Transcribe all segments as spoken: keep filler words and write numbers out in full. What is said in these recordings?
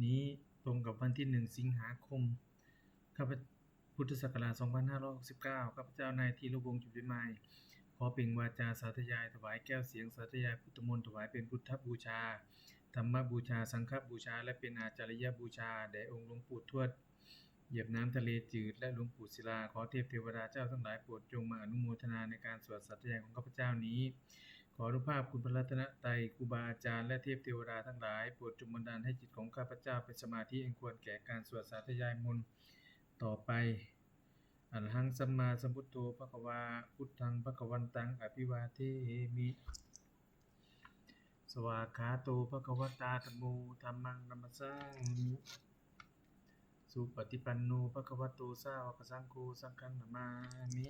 นี้ตรงกับวันที่หนึ่งสิงหาคม ข้าพเจ้า พุทธศักราชสองพันห้าร้อยหกสิบเก้า ข้าพเจ้านายธีรวงศ์ จุติมาย ขอเปล่งวาจาสาธยาย ถวายแก้วเสียงสาธยายพุทธมนต์ ถวายเป็นพุทธบูชา ธรรมบูชา สังฆบูชา และเป็นอาจาริยบูชา แด่องค์หลวงปู่ทวด เหยียบน้ำทะเลจืด และหลวงปู่ศิลา ขอเทพเทวดาเจ้าทั้งหลายโปรดจงมาอนุโมทนาในการสวดสาธยายของข้าพเจ้านี้ ขออานุภาพคุณพระรัตนตรัย ครูบาอาจารย์ และเทพเทวดาทั้งหลาย โปรดจงบันดาลให้จิตของข้าพเจ้าเป็นสมาธิอันควรแก่การสวดสาธยายมนต์ต่อไป Arahaṃ sammāsambuddho bhagavā, buddhaṃ bhagavantaṃ abhivādemi. Svākkhāto bhagavatā dhammo, dhammaṃ namassāmi. Supaṭipanno bhagavato sāvakasaṅgho, saṅghaṃ namāmi.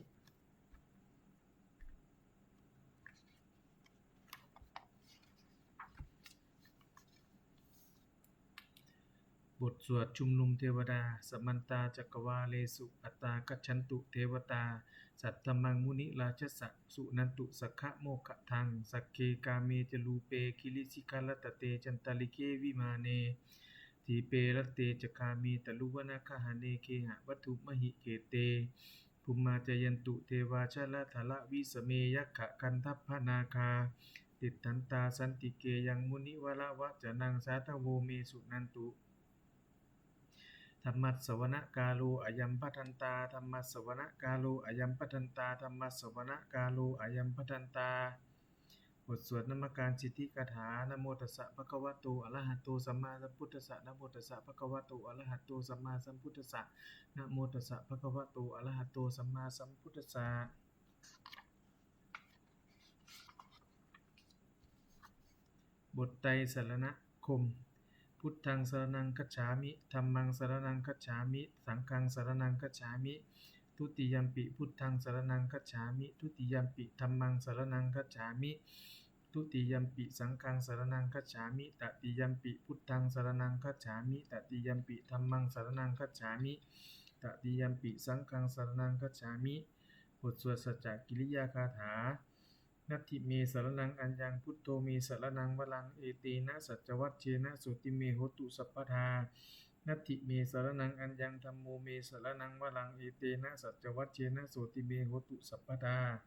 บทสวดชุมนุมเทวดา Samantā cakkavāḷesu, atrāgacchantu devatā, saddhammaṃ munirājassa, suṇantu saggamokkhadaṃ. Sagge kāme ca rūpe girisikharataṭe cantalikkhe vimāne, dīpe raṭṭhe ca gāme taruvanagahane gehavatthumhi khette, bhummā cāyantu devā jalathalavisame yakkhagandhabbanāgā, tiṭṭhantā santike yaṃ munivaravacanaṃ sādhavo me suṇantu. Dhammassavanakālo ayambhadantā, dhammassavanakālo ayambhadantā, dhammassavanakālo ayambhadantā. บทสวดนมการสิทธิคาถา Namo tassa bhagavato arahato sammāsambuddhassa, namo tassa bhagavato arahato sammāsambuddhassa, namo tassa bhagavato arahato sammāsambuddhassa. บทไตรสรณคมน์ Buddhaṃ saraṇaṃ gacchāmi, dhammaṃ saraṇaṃ gacchāmi, saṅghaṃ saraṇaṃ gacchāmi. Dutiyampi buddhaṃ saraṇaṃ gacchāmi, dutiyampi dhammaṃ saraṇaṃ gacchāmi, dutiyampi saṅghaṃ saraṇaṃ gacchāmi, tatiyampi buddhaṃ saraṇaṃ gacchāmi, tatiyampi dhammaṃ saraṇaṃ gacchāmi, tatiyampi saṅghaṃ saraṇaṃ gacchāmi. บทสวดสัจจกิริยาคาถา Natthi me saraṇaṃ aññaṃ, buddho me saraṇaṃ varaṃ, etena saccavajjena sotthi me hotu sabbadā. Natthi me saraṇaṃ aññaṃ, dhammo me saraṇaṃ varaṃ, etena saccavajjena sotthi me hotu sabbadā.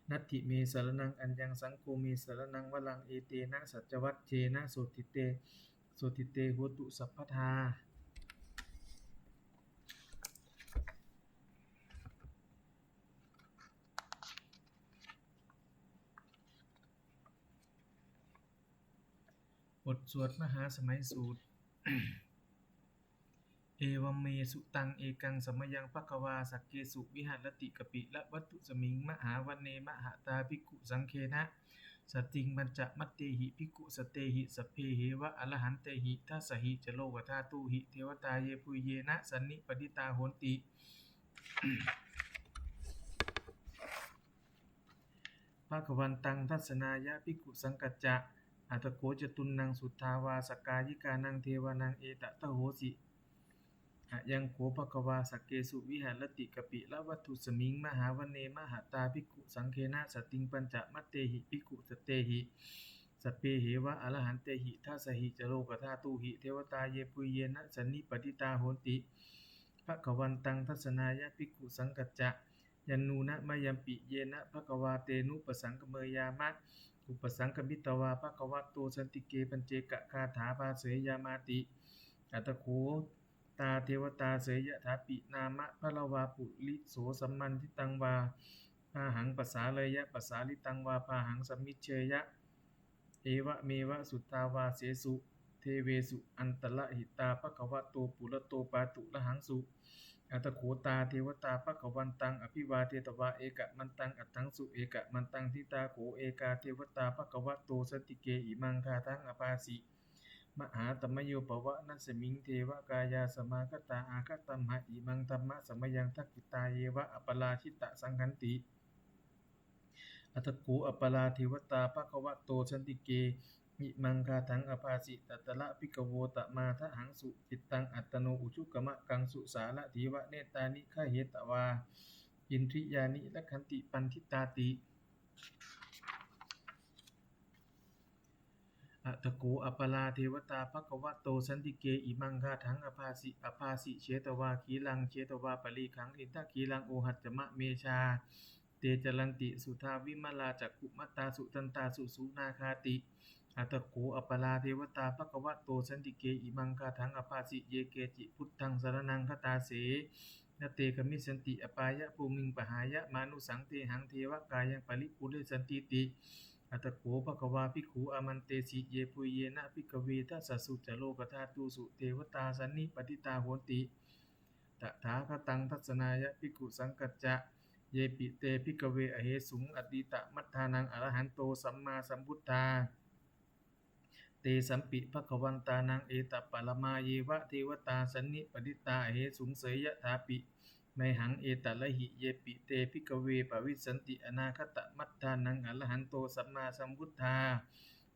Natthi me saraṇaṃ aññaṃ, saṅgho me saraṇaṃ varaṃ, etena saccavajjena sotthi te, sotthi te hotu sabbadā. บทสวดมหาสมัยสูตร Evaṃ me sutaṃ. Ekaṃ samayaṃ bhagavā sakkesu viharati kapilavatthusmiṃ mahāvane mahatā bhikkhusaṅghena saddhiṃ pañcamattehi bhikkhusatehi sabbeheva arahantehi. Dasahi ca lokadhātūhi devatā yebhuyyena sannipatitā honti bhagavantaṃ dassanāya bhikkhusaṅghañca. Atha kho catunnaṃ suddhāvāsakāyikānaṃ devānaṃ etadahosi: Ayaṃ kho bhagavā sakkesu viharati kapilavatthusmiṃ mahāvane mahatā bhikkhusaṅghena saddhiṃ pañcamattehi bhikkhusatehi sabbeheva arahantehi. Dasahi ca lokadhātūhi devatā yebhuyyena sannipatitā honti bhagavantaṃ dassanāya bhikkhusaṅghañca. Yannūna mayampi yena bhagavā tenupasaṅkameyyāma, upasaṅkamitvā bhagavato santike paccekagāthā bhāseyyāmāti. Atha kho tā devatā seyyathāpi nāma balavā puriso sammiñjitaṃ vā bāhaṃ pasāreyya, pasāritaṃ vā bāhaṃ sammiñjeyya, evameva suddhāvāsesu devesu antarahitā bhagavato purato pāturahaṃsu. Atha kho tā devatā bhagavantaṃ abhivādetvā ekamantaṃ aṭṭhaṃsu. Ekamantaṃ ṭhitā kho ekā devatā bhagavato santike imaṃ gāthaṃ abhāsi: Mahāsamayo pavanasmiṃ devakāyā samāgatā, āgatamha imaṃ dhammasamayaṃ dakkhitāyeva aparājitasaṅghanti. Atha kho aparā devatā bhagavato santike imaṃ gāthaṃ abhāsi: Tatra bhikkhavo samādahaṃsu cittaṃ attano ujukamakaṃsu, sārathīva nettāni gahetvā indriyāni rakkhanti paṇḍitāti. Atha kho aparā devatā bhagavato santike imaṃ gāthaṃ abhāsi: Abhāsi: Chetvā khīlaṃ chetvā palighaṃ indakhīlaṃ ohaccamanejā, te caranti suddhā vimalā cakkhumatā sudantā susunāgāti. Atha kho aparā devatā bhagavato santike imaṃ gāthaṃ abhāsi: Ye keci buddhaṃ saraṇaṃ gatāse, na te gamissanti apāyabhūmiṃ, pahāya mānusaṃ dehaṃ devakāyaṃ paripūressantīti. Atha kho bhagavā bhikkhū āmantesi: Yebhuyyena bhikkhave dasasu ca lokadhātūsu devatā sannipatitā honti tathāgataṃ dassanāya bhikkhusaṅghañca. Yepi te bhikkhave ahesuṃ atītamaddhānaṃ arahanto sammāsambuddhā, tesampi bhagavantānaṃ etaparamāyeva devatā sannipatitā ahesuṃ, seyyathāpi mayhaṃ etarahi. Yepi te bhikkhave bhavissanti anāgatamaddhānaṃ arahanto sammāsambuddhā,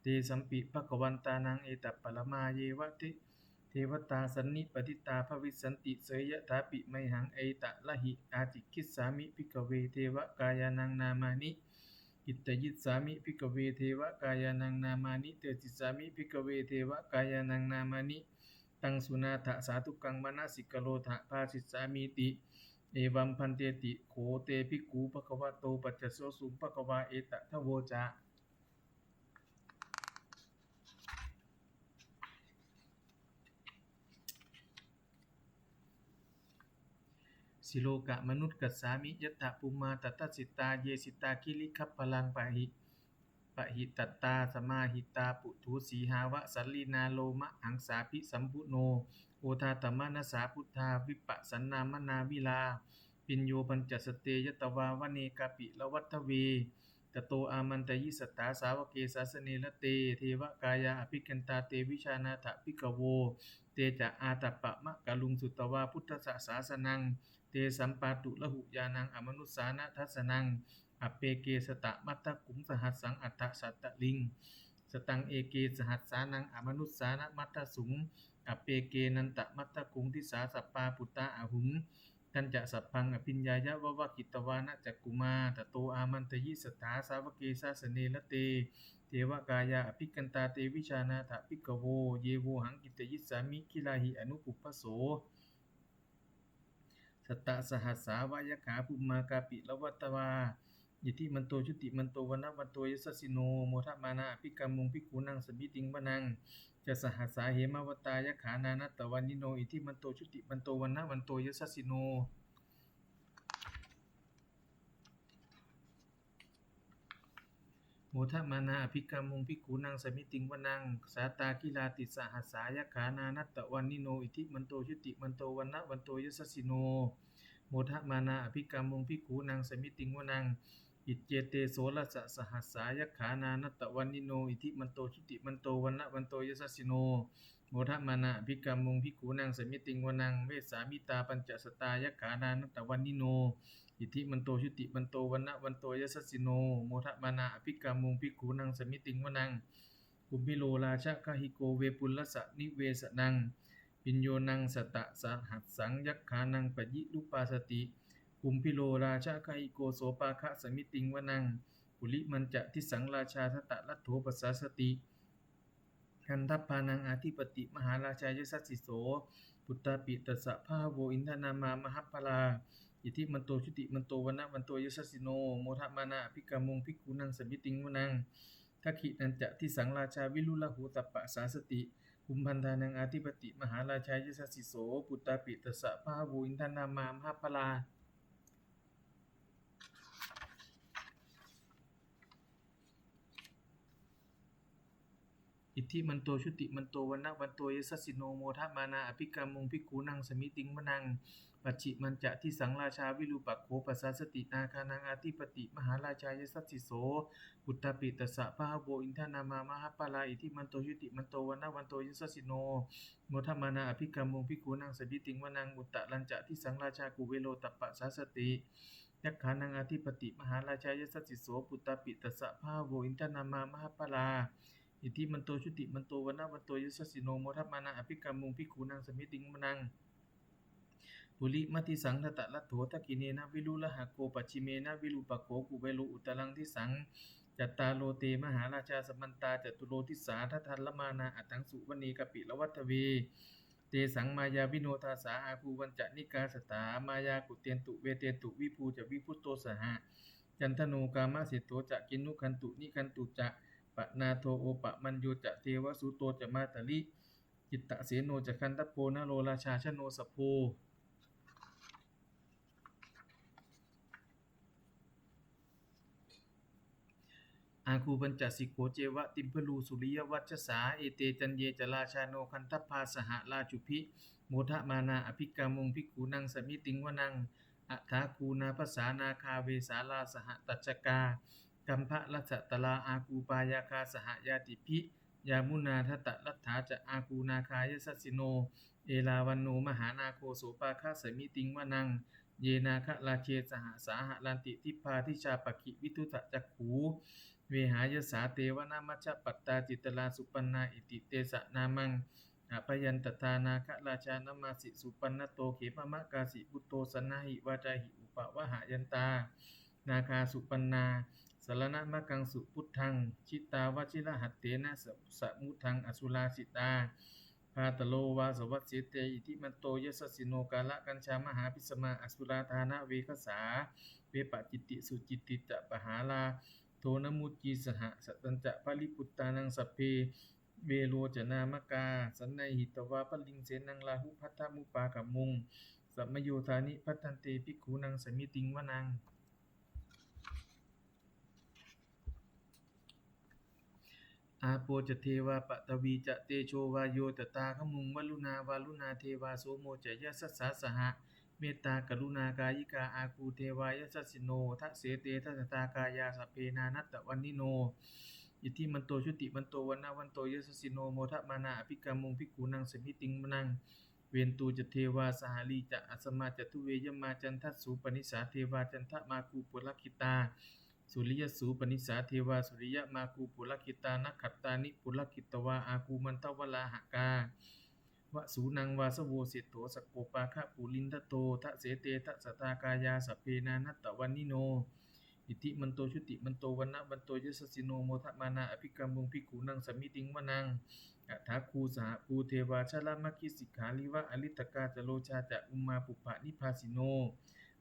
tesampi bhagavantānaṃ etaparamāyeva de- devatā sannipatitā bhavissanti, seyyathāpi mayhaṃ etarahi. Ācikkhissāmi bhikkhave devakāyānaṃ nāmāni, kittayissāmi bhikkhave devakāyānaṃ nāmāni, desissāmi bhikkhave devakāyānaṃ nāmāni. Taṃ suṇātha sādhukaṃ manasikarotha bhāsissāmīti. Evaṃ bhanteti kho te bhikkhū bhagavato paccassosuṃ. Bhagavā etadavoca: Silokamanukassāmi, yattha bhummā tadassitā; ye sitā girigabbharaṃ, pahi- pahitattā samāhitā. Puthū sīhāva sallīnā, lomahaṃsābhisambhuno; odātamanasā buddhā, vippasannamanāvilā. Bhiyyo pañcasate ñatvā, vane kāpilavatthave; tato āmantayi satthā, sāvake sāsane rate. Devakāyā abhikkantā, te vijānātha bhikkhavo; te ca ātappamakaruṃ, sutvā buddhassa sāsanaṃ. Tesampāturahu ñāṇaṃ, amanussāna dassanaṃ; appeke satamaddakkhuṃ, sahassaṃ atha sattariṃ. Sataṃ eke sahassānaṃ, amanussānamaddasuṃ; appekenantamaddakkhuṃ, disā sabbā phuṭā ahuṃ. Tañca sabbaṃ abhiññāya, vavakkhitvāna cakkhumā; tato āmantayi satthā, sāvake sāsane rate. Devakāyā abhikkantā, te vijānātha bhikkhavo; ye vohaṃ kittayissāmi, girāhi anupubbaso. Sattasahassā va yakkhā, bhummā kāpilavatthavā; iddhimanto jutimanto, vaṇṇavanto yasassino; modamānā abhikkāmuṃ, bhikkhūnaṃ samitiṃ vanaṃ. Chasahassā hemavatā, yakkhā nānattavaṇṇino; iddhimanto jutimanto, vaṇṇavanto yasassino; modamānā abhikkāmuṃ, bhikkhūnaṃ samitiṃ vanaṃ. Sātāgirā tisahassā, yakkhā nānattavaṇṇino; iddhimanto jutimanto, vaṇṇavanto yasassino; modamānā abhikkāmuṃ, bhikkhūnaṃ samitiṃ vanaṃ. Iccete soḷasasahassā, yakkhā nānattavaṇṇino; iddhimanto jutimanto, vaṇṇavanto yasassino; modamānā abhikkāmuṃ, bhikkhūnaṃ samitiṃ vanaṃ. Vessāmittā pañcasatā, yakkhā nānattavaṇṇino; iddhimanto jutimanto, vaṇṇavanto yasassino; modamānā abhikkāmuṃ, bhikkhūnaṃ samitiṃ vanaṃ. Kumbhīro rājagahiko, vepullassa nivesanaṃ; bhiyyo naṃ satasahassaṃ, yakkhānaṃ payirupāsati; kumbhīro rājagahiko, sopāga samitiṃ vanaṃ. Purimañca disaṃ rājā, dhataraṭṭho pasāsati; gandhabbānaṃ ādhipati, mahārājā yasassi so. Puttāpi tassa bahavo, indanāmā mahabbalā; iddhimanto jutimanto, vaṇṇavanto yasassino; modamānā abhikkāmuṃ, bhikkhūnaṃ samitiṃ vanaṃ. Dakkhiṇañca disaṃ rājā, virūḷho tappasāsati; kumbhaṇḍānaṃ ādhipati, mahārājā yasassi so. Puttāpi tassa bahavo, indanāmā mahabbalā; iddhimanto jutimanto, vaṇṇavanto yasassino; modamānā abhikkāmuṃ, bhikkhūnaṃ samitiṃ vanaṃ. Pacchimañca disaṃ rājā, virūpakkho pasāsati; nāgānaṃ ādhipati, mahārājā yasassi so. Puttāpi tassa bahavo, indanāmā mahabbalā; iddhimanto jutimanto, vaṇṇavanto yasassino; modamānā abhikkāmuṃ, bhikkhūnaṃ samitiṃ vanaṃ. Uttarañca disaṃ rājā, kuvero tappasāsati; yakkhānaṃ ādhipati, mahārājā yasassi so. Puttāpi tassa bahavo, indanāmā mahabbalā; iddhimanto jutimanto, vaṇṇavanto yasassino; modamānā abhikkāmuṃ, bhikkhūnaṃ samitiṃ vanaṃ. Purimadisaṃ dhataraṭṭho, dakkhiṇena virūḷhako; pacchimena virūpakkho, kuvero uttaraṃ disaṃ. Cattāro te mahārājā samantā caturo disā daddallamānā aṭṭhaṃsu vane Kāpilavatthave. Tesaṃ māyāvino dāsā āgū vañcanikā saṭhā māyā kuṭeṇḍu veṭeṇḍu viṭū ca viṭuṭo saha candano kāmaseṭṭho ca kinnughaṇḍu nighaṇḍu ca panādo opamañño ca devasūto ca mātali cittaseno ca gandhabbo naḷorājā janosabho. Āgū pañcasikho ceva timbarū suriyavaccasā ete caññe ca rājāno gandhabbā saha rājubhi modamānā abhikkāmuṃ bhikkhūnaṃ samitiṃ vanaṃ. Athāgū nābhasā nāgā vesālā sahatacchakā kambalassatarā āgū pāyāgā saha ñātibhi yāmunā dhataraṭṭhā ca āgū nāgā yasassino erāvaṇo mahānāgo sopāga samitiṃ vanaṃ. Ye nāgarāje sahasā haranti dibbā dijā pakkhi visuddhacakkhū vehāyasā te vanamajjhapattā citrā supaṇṇā iti tesa nāmaṃ. Abhayantadā nāgarājānamāsi supaṇṇato khemamakāsi buddho saṇhāhi vācāhi upavhayantā nāgā supaṇṇā saraṇamakaṃsu buddhaṃ jitā vajirahatthena sa- samuddaṃ asurā sitā. Bhātaro vāsavassete iddhimanto yasassino kālakañjā mahābhismā asurā dānaveghasā vepacitti sucitti ca pahārādo namucī saha satañca baliputtānaṃ sabbe verocanāmakā sannayhitvā baliṃ senaṃ rāhubhaddamupāgamuṃ samayodāni bhaddante bhikkhūnaṃ samitiṃ vanaṃ. Āpo ca devā paṭhavī ca tejo vāyo tadāgamuṃ varuṇā vāruṇā devā somo ca yasasā saha. Mettākaruṇākāyikā āgū devā yasassino dasete dasadhā kāyā sabbe nānattavaṇṇino. Iddhimanto jutimanto vaṇṇavanto yasassino modamānā abhikkāmuṃ bhikkhūnaṃ samitiṃ vanaṃ. Veṇḍū ca devā sahalī ca asamā ca duve yamā candassūpanisā devā candamāgū purakkhitā. Suriyassūpanisā devā suriyamāgū purakkhitā nakkhattāni purakkhitvā āgū mandavalāhakā. Vasūnaṃ vāsavo seṭṭho sakkopāga purindado dasete dasadhā kāyā sabbe nānattavaṇṇino. Iddhimanto jutimanto vaṇṇavanto yasassino modamānā abhikkāmuṃ bhikkhūnaṃ samitiṃ vanaṃ. Athāgū sahabhū devā jalamaggisikhāriva ariṭṭhakā ca rojā ca ummāpupphanibhāsino.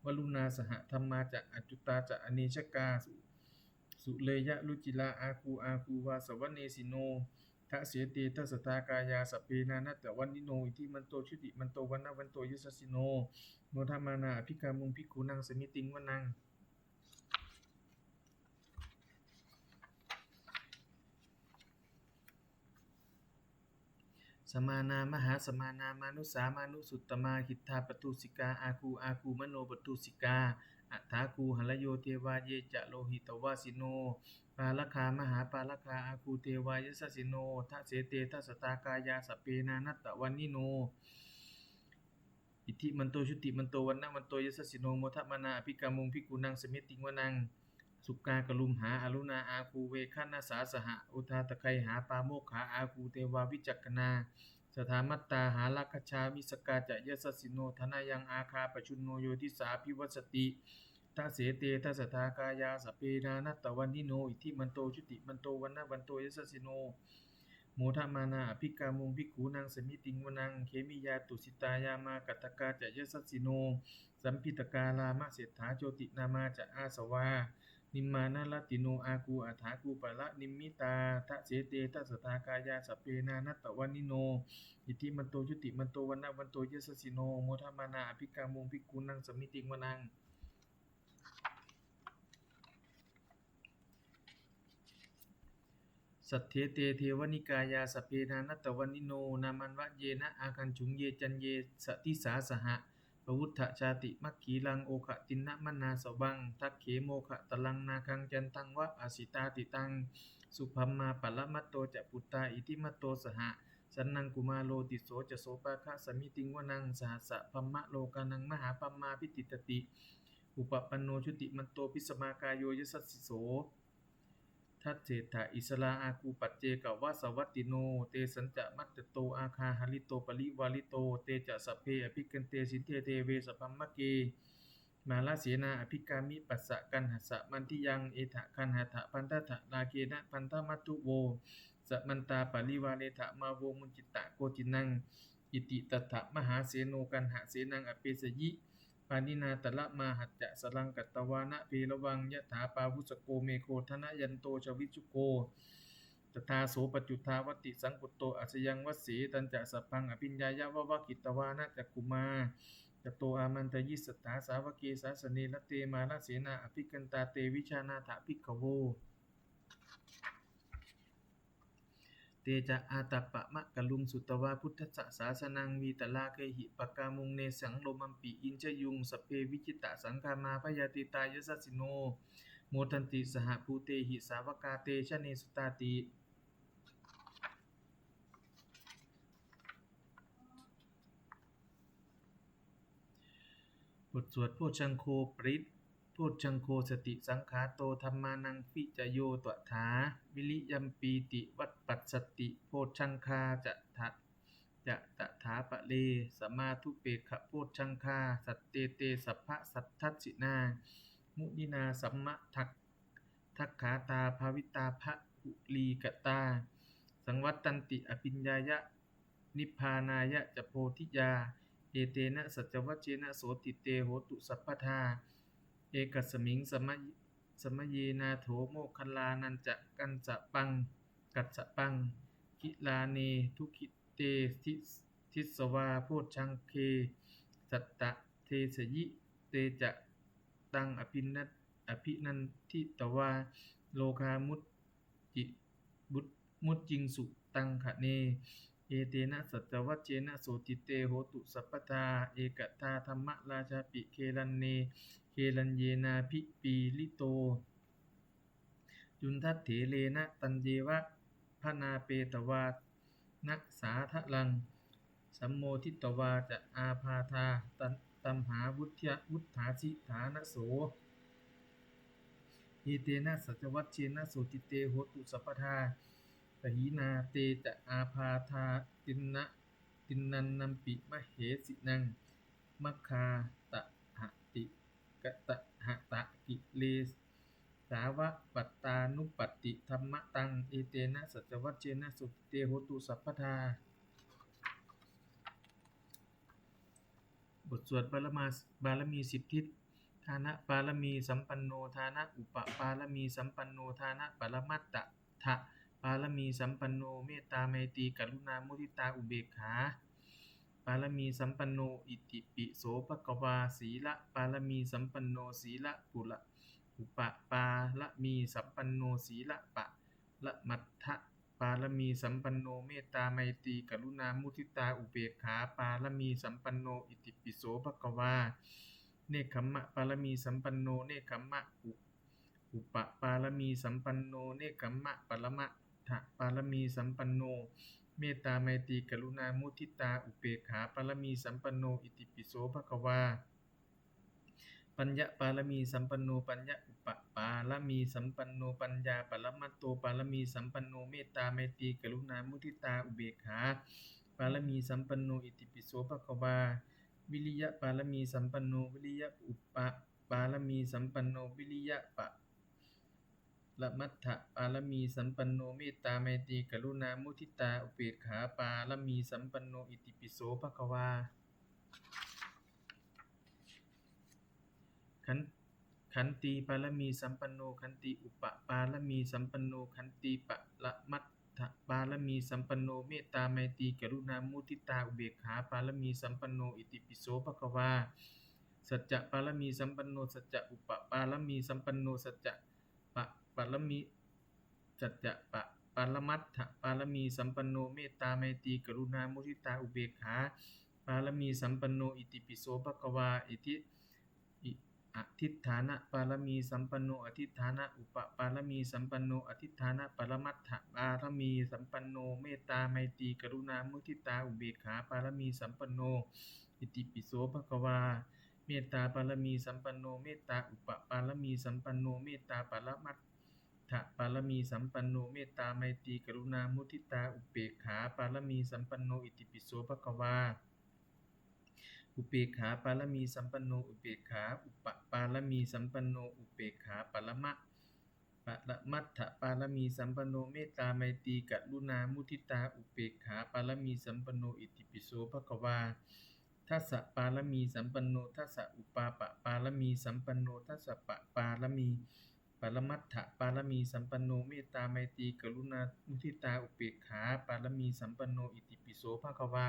Varuṇā sahadhammā ca accutā ca anejakā su- sūleyyarucirā āgū āgū vāsavanesino. Dasete dasadhā kāyā sabbe nānattavaṇṇino. Iddhimanto jutimanto vaṇṇavanto yasassino modamānā abhikkāmuṃ bhikkhūnaṃ samitiṃ vanaṃ. Samānā mahāsamānā mānusā mānusuttamā khiḍḍāpadūsikā āgū āgū manopadūsikā. Athāgū harayo devā ye ca lohitavāsino pāragā mahāpāragā āgū devā yasassino. Dasete dasadhā kāyā sabbe nānattavaṇṇino. Iddhimanto jutimanto vaṇṇavanto yasassino modamānā abhikkāmuṃ bhikkhūnaṃ samitiṃ vanaṃ. Sukkā karumhā aruṇā āgū veghanasā saha odātagayhā pāmokkhā āgū devā vicakkhaṇā sadāmattā hāragajā missakā ca yasassino. Thanayaṃ āgā pajjunno yo disā abhivassati. Dasete dasadhā kāyā sabbe nānattavaṇṇino. Iddhimanto jutimanto vaṇṇavanto yasassino modamānā abhikkāmuṃ bhikkhūnaṃ samitiṃ vanaṃ. Khemiyā tusitā yāmā kaṭṭhakā ca yasassino lambitakā lāmaseṭṭhā jotināmā ca āsavā nimmānaratino āgū athāgū paranimmitā. Dasete dasadhā kāyā sabbe nānattavaṇṇino. Iddhimanto jutimanto vaṇṇavanto yasassino modamānā abhikkāmuṃ bhikkhūnaṃ samitiṃ vanaṃ. Saṭṭhete devanikāyā sabbe nānattavaṇṇino nāmanvayena āgañchuṃ ye caññe sadisā saha. Pavutthajātimakkhilaṃ oghatiṇṇamanāsavaṃ dakkhemoghataraṃ nāgaṃ candaṃva asitātitaṃ. Subrahmā paramatto ca puttā iddhimato saha. Sanaṅkumāro tisso ca sopāga samitiṃ vanaṃ. Sahassabrahmalokānaṃ mahābrahmābhitiṭṭhati. Upapanno jutimanto bhismākāyo yasassi so. Dasettha issarā āgū paccekavasavattino. Tesañca majjhato āgā hārito parivārito. Te ca sabbe abhikkante sinde deve sabrahmake. mārasenā abhikkāmi passa kaṇhassa mandiyaṃ. Etha gaṇhatha bandhatha rāgena bandhamatthu vo, samantā parivāretha mā vo muñcittha koci naṃ. Iti tattha mahāseno kaṇhasenaṃ apesayi, pāṇinā talamāhacca saraṃ katvāna bheravaṃ. Yathā pāvussako megho thanayanto savijjuko, tadā so paccudāvatti saṅkuddho asayaṃvase. Tañca sabbaṃ abhiññāya vavakkhitvāna cakkhumā, tato āmantayi satthā sāvake sāsane rate. Mārasenā abhikkantā te vijānātha bhikkhavo. Te ca ātappamakaruṃ sutvā buddhassa sāsanaṃ, vītarāgehi pakkāmuṃ nesaṃ lomampi iñjayuṃ. Sabbe vijitasaṅgāmā bhayātītā yasassino, modanti saha bhūtehi sāvakā te janesutāti. บทสวดโพชฌังโคปริตร Bojjhaṅgo satisaṅkhāto dhammānaṃ vicayo tathā, viriyampīti va passati bojjhaṅgā ca tha ca tathāpare. Samādhupekkhabojjhaṅgā sattete sabbasaddassinā, muninā sammadakkhātā bhāvitā bahulīkatā, saṃvattanti abhiññāya nibbānāya ca bodhiyā. Etena saccavajjena sotthi te hotu sabbadā. Ekasmiṃ samaye nātho moggallānañca kassapaṃ, kassapaṃ gilāne dukkhite dis- disvā bojjhaṅge satta desayi. Te ca taṃ abhina- abhinanditvā rogā mucci- mut- mucciṃsu taṅkhaṇe. Etena saccavajjena sotthi te hotu sabbadā. Ekadā dhammarājāpi gelaññe gelaññenābhipīḷito, cundattherena taññeva bhaṇāpetvāna sādaraṃ, sammoditvā ca ābādhā tam- tamhā vuṭṭhāsi ṭhānaso. Etena saccavajjena sotthi te hotu sabbadā. Pahīnā te ca ābādhā tiṇṇa- tiṇṇannampi mahesinaṃ, maggāhatakilesāva pattānuppattidhammataṃ. Etena saccavajjena sotthi te hotu sabbadā. บทสวดบารมา- บารมีสิบทิศ Dānapāramī sampanno, dāna upapāramī sampanno, dāna paramattha- tha pāramī sampanno, mettā maitrī karuṇā muditā upekkhā pāramī sampanno, itipi so bhagavā. Sīla pāramī sampanno, sīla pura- upapāramī sampanno, sīla paramattha pāramī sampanno, mettā maitrī karuṇā muditā upekkhā pāramī sampanno, itipi so bhagavā. Nekkhamma pāramī sampanno, nekkhamma u- upapāramī sampanno, nekkhamma paramattha pāramī sampanno, mettā maitrī karuṇā muditā upekkhā pāramī sampanno, itipi so bhagavā. Pañña pāramī sampanno, pañña upapāramī sampanno, paññā paramatto pāramī sampanno, mettā maitrī karuṇā muditā upekkhā pāramī sampanno, itipi so bhagavā. Viriya pāramī sampanno, viriya upa- pāramī sampanno, viriya pa- ramattha pāramī sampanno, mettā maitrī karuṇā muditā upekkhā pāramī sampanno, itipi so bhagavā. Khan- khantī pāramī sampanno, khantī upapāramī sampanno, khantī paramat- tha pāramī sampanno, mettā maitrī karuṇā muditā upekkhā pāramī sampanno, itipi so bhagavā. Sacca pāramī sampanno, sacca upapāramī sampanno, sacca pa- pāramī- sacca pa- paramattha pāramī sampanno, mettā maitrī karuṇā muditā upekkhā pāramī sampanno, itipi so bhagavā. Iti i- adhiṭṭhāna pāramī sampanno, adhiṭṭhāna upapāramī sampanno, adhiṭṭhāna paramattha pāramī sampanno, mettā maitrī karuṇā muditā upekkhā pāramī sampanno, itipi so bhagavā. Mettā pāramī sampanno, mettā upapāramī sampanno, mettā paramat- tha pāramī sampanno, mettā maitrī karuṇā muditā upekkhā pāramī sampanno, itipi so bhagavā. Upekkhāpāramīsampanno, upekkhā upapāramīsampanno, upekkhāparama paramatthapāramīsampanno, mettā maitrī karuṇā muditā upekkhāpāramīsampanno, itipi so bhagavā dasapāramīsampanno, dasaupapāramīsampanno, dasapapāramī paramatthapāramīsampanno, mettā maitrī karuṇā muditā upekkhāpāramīsampanno, itipi so bhagavā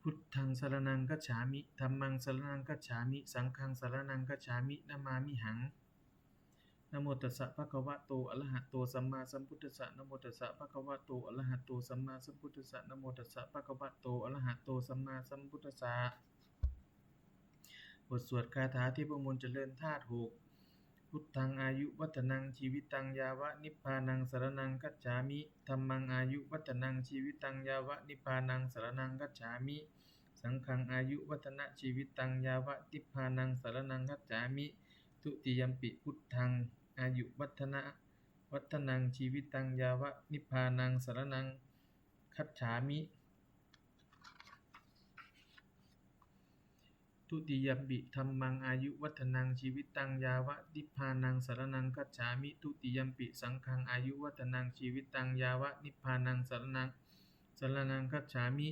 Buddhaṃ saraṇaṃ gacchāmi, dhammaṃ saraṇaṃ gacchāmi, saṅghaṃ saraṇaṃ gacchāmi, namāmihaṃ. Namo tassa bhagavato arahato sammāsambuddhassa. Namo tassa bhagavato arahato sammāsambuddhassa. Namo tassa bhagavato arahato sammāsambuddhassa. บทสวดคาถาเทพมนต์เจริญธาตุหก Buddhaṃ āyuvaḍḍhanaṃ jīvitaṃ yāva nibbānaṃ saraṇaṃ gacchāmi. Dhammaṃ āyuvaḍḍhanaṃ jīvitaṃ yāva nibbānaṃ saraṇaṃ gacchāmi. Saṅghaṃ āyuvaḍḍhanajīvitaṃ yāva nibbānaṃ saraṇaṃ gacchāmi. Dutiyampi buddhaṃ āyuvaḍḍhana vaḍḍhanaṃ jīvitaṃ yāva nibbānaṃ saraṇaṃ gacchāmi. Dutiyampi dhammaṃ āyuvaḍḍhanaṃ jīvitaṃ yāva nibbānaṃ saraṇaṃ gacchāmi. Dutiyampi saṅghaṃ āyuvaḍḍhanaṃ jīvitaṃ yāva nibbānaṃ saraṇaṃ saraṇaṃ gacchāmi.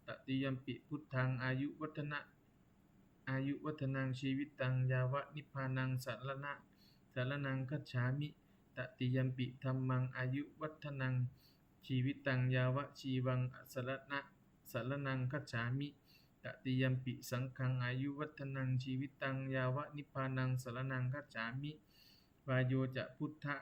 Tatiyampi buddhaṃ āyuvaḍḍhana āyuvaḍḍhanaṃ jīvitaṃ yāva nibbānaṃ saraṇa saraṇaṃ gacchāmi. Tatiyampi dhammaṃ āyuvaḍḍhanaṃ jīvitaṃ yāva jīvaṃ saraṇa saraṇaṃ gacchāmi. Tatiyampi saṅghaṃ āyuvaḍḍhanaṃ jīvitaṃ yāva nibbānaṃ saraṇaṃ gacchāmi. Vāyo ca buddha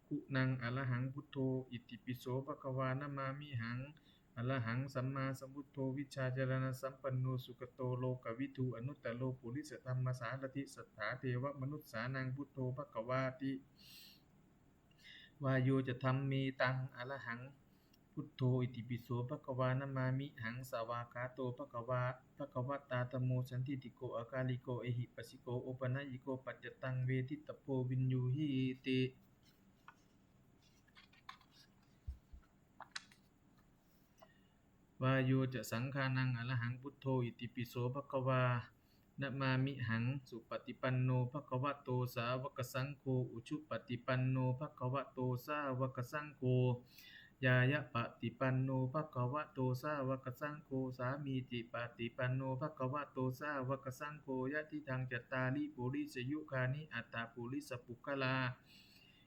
guṇaṃ arahaṃ buddho itipi so bhagavā namāmihaṃ. Arahaṃ sammāsambuddho vijjācaraṇasampanno sugato lokavidū anuttaro purisadammasārathi satthā devamanussānaṃ buddho bhagavāti. Vāyo ca dhammetaṃ arahaṃ buddho itipi so bhagavā namāmihaṃ. Svākkhāto bhagavā bhagavatā dhammo sandiṭṭhiko akāliko ehipassiko opanayiko paccattaṃ veditabbo viññūhīti. Vāyo ca saṅghānaṃ arahaṃ buddho itipi so bhagavā namāmihaṃ. Supaṭipanno bhagavato sāvakasaṅgho, ujupaṭipanno bhagavato sāvakasaṅgho, ñāyapaṭipanno bhagavato sāvakasaṅgho, sāmīcipaṭipanno bhagavato sāvakasaṅgho, yadidaṃ cattāri purisayugāni aṭṭha purisapuggalā,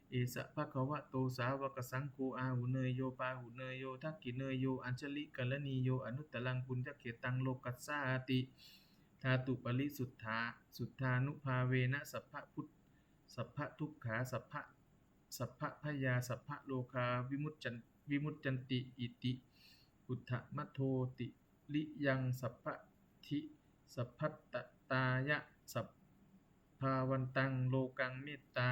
esa bhagavato sāvakasaṅgho āhuneyyo pāhuneyyo dakkhiṇeyyo añjalikaraṇīyo anuttaraṃ puññakkhettaṃ lokassāti. Dhātuparisuddhā suddhānubhāvena sabbabhut sabbadukkhā sabba sabbabhayā sabbarogā vimuccan vimuccanti. Iti uddhamadho tiriyaṃ sabbadhi sabbattatāya sab bhavantaṃ lokaṃ mettā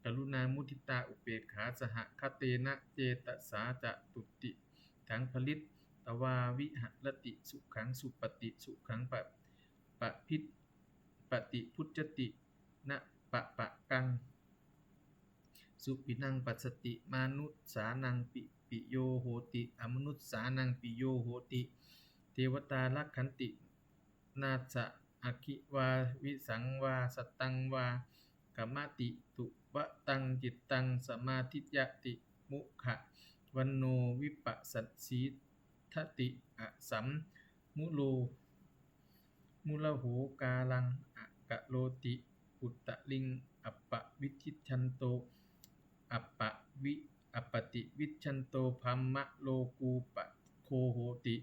karuṇā muditā upekkhā sahagatena cetasā catuddiṭṭhaṃ pharitvā viharati. Sukhaṃ supati, sukhaṃ pa pabhij paṭibujjhati, na pāpakaṃ supinaṃ passati, manussānaṃ pi piyo hoti, amanussānaṃ piyo hoti, devatā rakkhanti, nāssa aggi vā visaṃ vā satthaṃ vā kamati, tuvaṭaṃ cittaṃ samādhiyati, mukhavaṇṇo vippasīdati, asammūḷho mūḷho kālaṃ akaroti, uttariṃ appavijjhanto appavi appaṭivijjhanto brahmalokūpago hoti.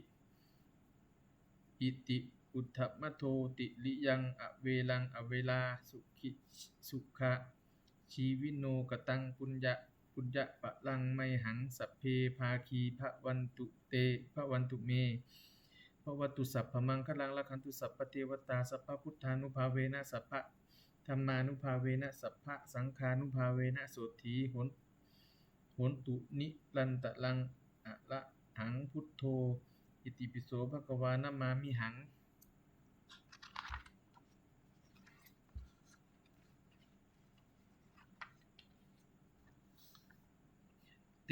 Iti uddhamadho tiriyaṃ averaṃ averā sukhi sukhajīvino. Kataṃ puñña puññaphalaṃ mayhaṃ sabbe bhāgī bhavantu te bhavantu me. Bhavatu sabbamaṅgalaṃ, rakkhantu sabbadevatā, sabbabuddhānubhāvena, sabbadhammānubhāvena, sabbasaṅghānubhāvena sotthī hon hontu nirantaraṃ. Arahaṃ buddho itipi so bhagavā namāmihaṃ.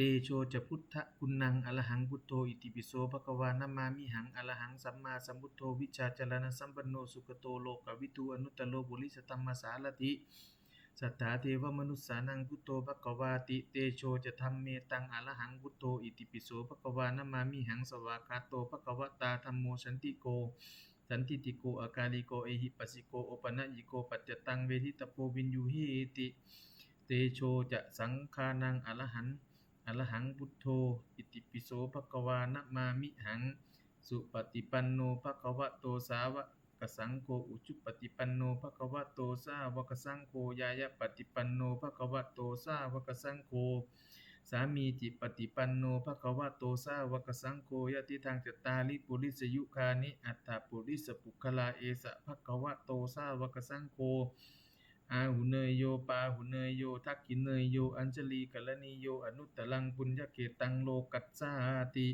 Tejo ca buddhaguṇaṃ arahaṃ buddho itipi so bhagavā namāmihaṃ arahaṃ sammāsambuddho vijjācaraṇasampanno sugato lokavidū anuttaro purisadammasārathi satthā devamanussānaṃ buddho bhagavāti. Tejo ca dhammetaṃ arahaṃ buddho itipi so bhagavā namāmihaṃ svākkhāto bhagavatā dhammo sandiṭṭhiko sandiṭṭhiko akāliko ehipassiko opanayiko paccattaṃ veditabbo viññūhīti. Tejo ca saṅghānaṃ arahaṃ arahaṃ buddho itipi so bhagavā namāmihaṃ supaṭipanno bhagavato sāvakasaṅgho ujupaṭipanno bhagavato sāvakasaṅgho ñāyapaṭipanno bhagavato sāvakasaṅgho sāmīcipaṭipanno bhagavato sāvakasaṅgho yadidaṃ cattāri purisayugāni aṭṭha purisapuggalā esa bhagavato sāvakasaṅgho āhuneyyo pāhuneyyo dakkhiṇeyyo añjalikaraṇīyo anuttaraṃ puññakkhettaṃ lokassāti.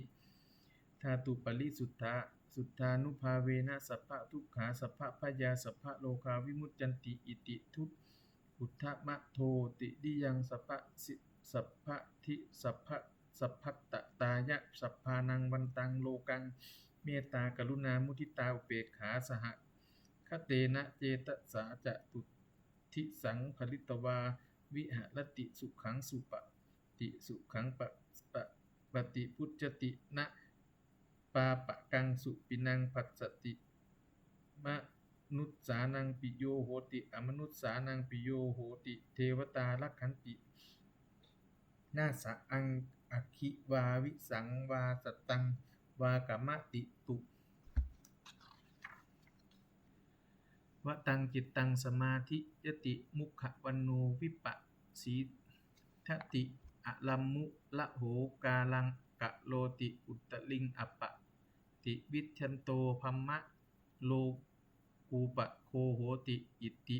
Dhātuparisuddhā suddhānubhāvena sabbadukkhā sabbabhayā sabbarogā vimuccanti iti. Dut uddhamadho tiriyaṃ sabbasi sabbadhi sabba sabbattāya sabbānaṃ vantaṃ lokaṃ mettā karuṇā muditā upekkhā sahagatena cetasā catuddisaṃ pharitvā viharati. Sukhaṃ supati sukhaṃ pa pa paṭibujjhati na pāpakaṃ supinaṃ passati manussānaṃ piyo hoti amanussānaṃ piyo hoti devatā rakkhanti nāssa aṃ aggi vā visaṃ vā satthaṃ vā kamati tuvaṭaṃ cittaṃ samādhiyati mukhavaṇṇo vippasīdati aramuraho kālaṃ karoti uttariṃ appaṭivijjhanto brahmalokūpago hoti iti.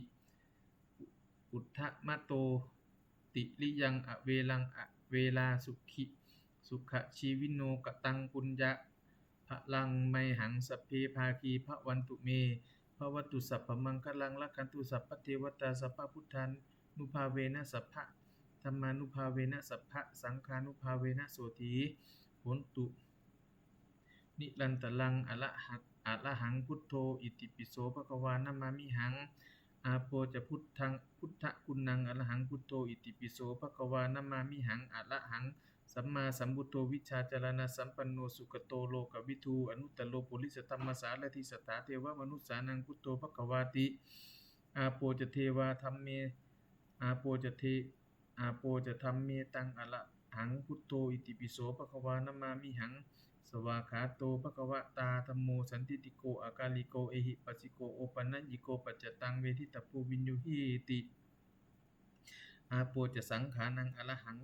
Uddhamadho tiriyaṃ averaṃ averā sukhī sukhajīvino kataṃ puññaphalaṃ mayhaṃ sabbe bhāgī bhavantu me. Bhavatu sabbamaṅgalaṃ rakkhantu sabbadevatā sabbabuddhānubhāvena sabbadhammānubhāvena sabbasaṅghānubhāvena sotthī hontu nirantaraṃ. Araha arahaṃ buddho itipi so bhagavā namāmihaṃ. Āpo ca buddhaṃ buddhaguṇaṃ arahaṃ buddho itipi so bhagavā namāmihaṃ. Arahaṃ sammāsambuddho vijjācaraṇasampanno sugato lokavidū anuttaro purisadammasārathi satthā devamanussānaṃ buddho bhagavāti. Āpo ca devā dhamme āpo ca de āpo ca dhammetaṃ arahaṃ buddho itipi so bhagavā namāmihaṃ. Svākkhāto bhagavatā dhammo sandiṭṭhiko akāliko ehipassiko opanayiko paccattaṃ veditabbo viññūhīti. Āpo ca saṅghānaṃ arahaṃ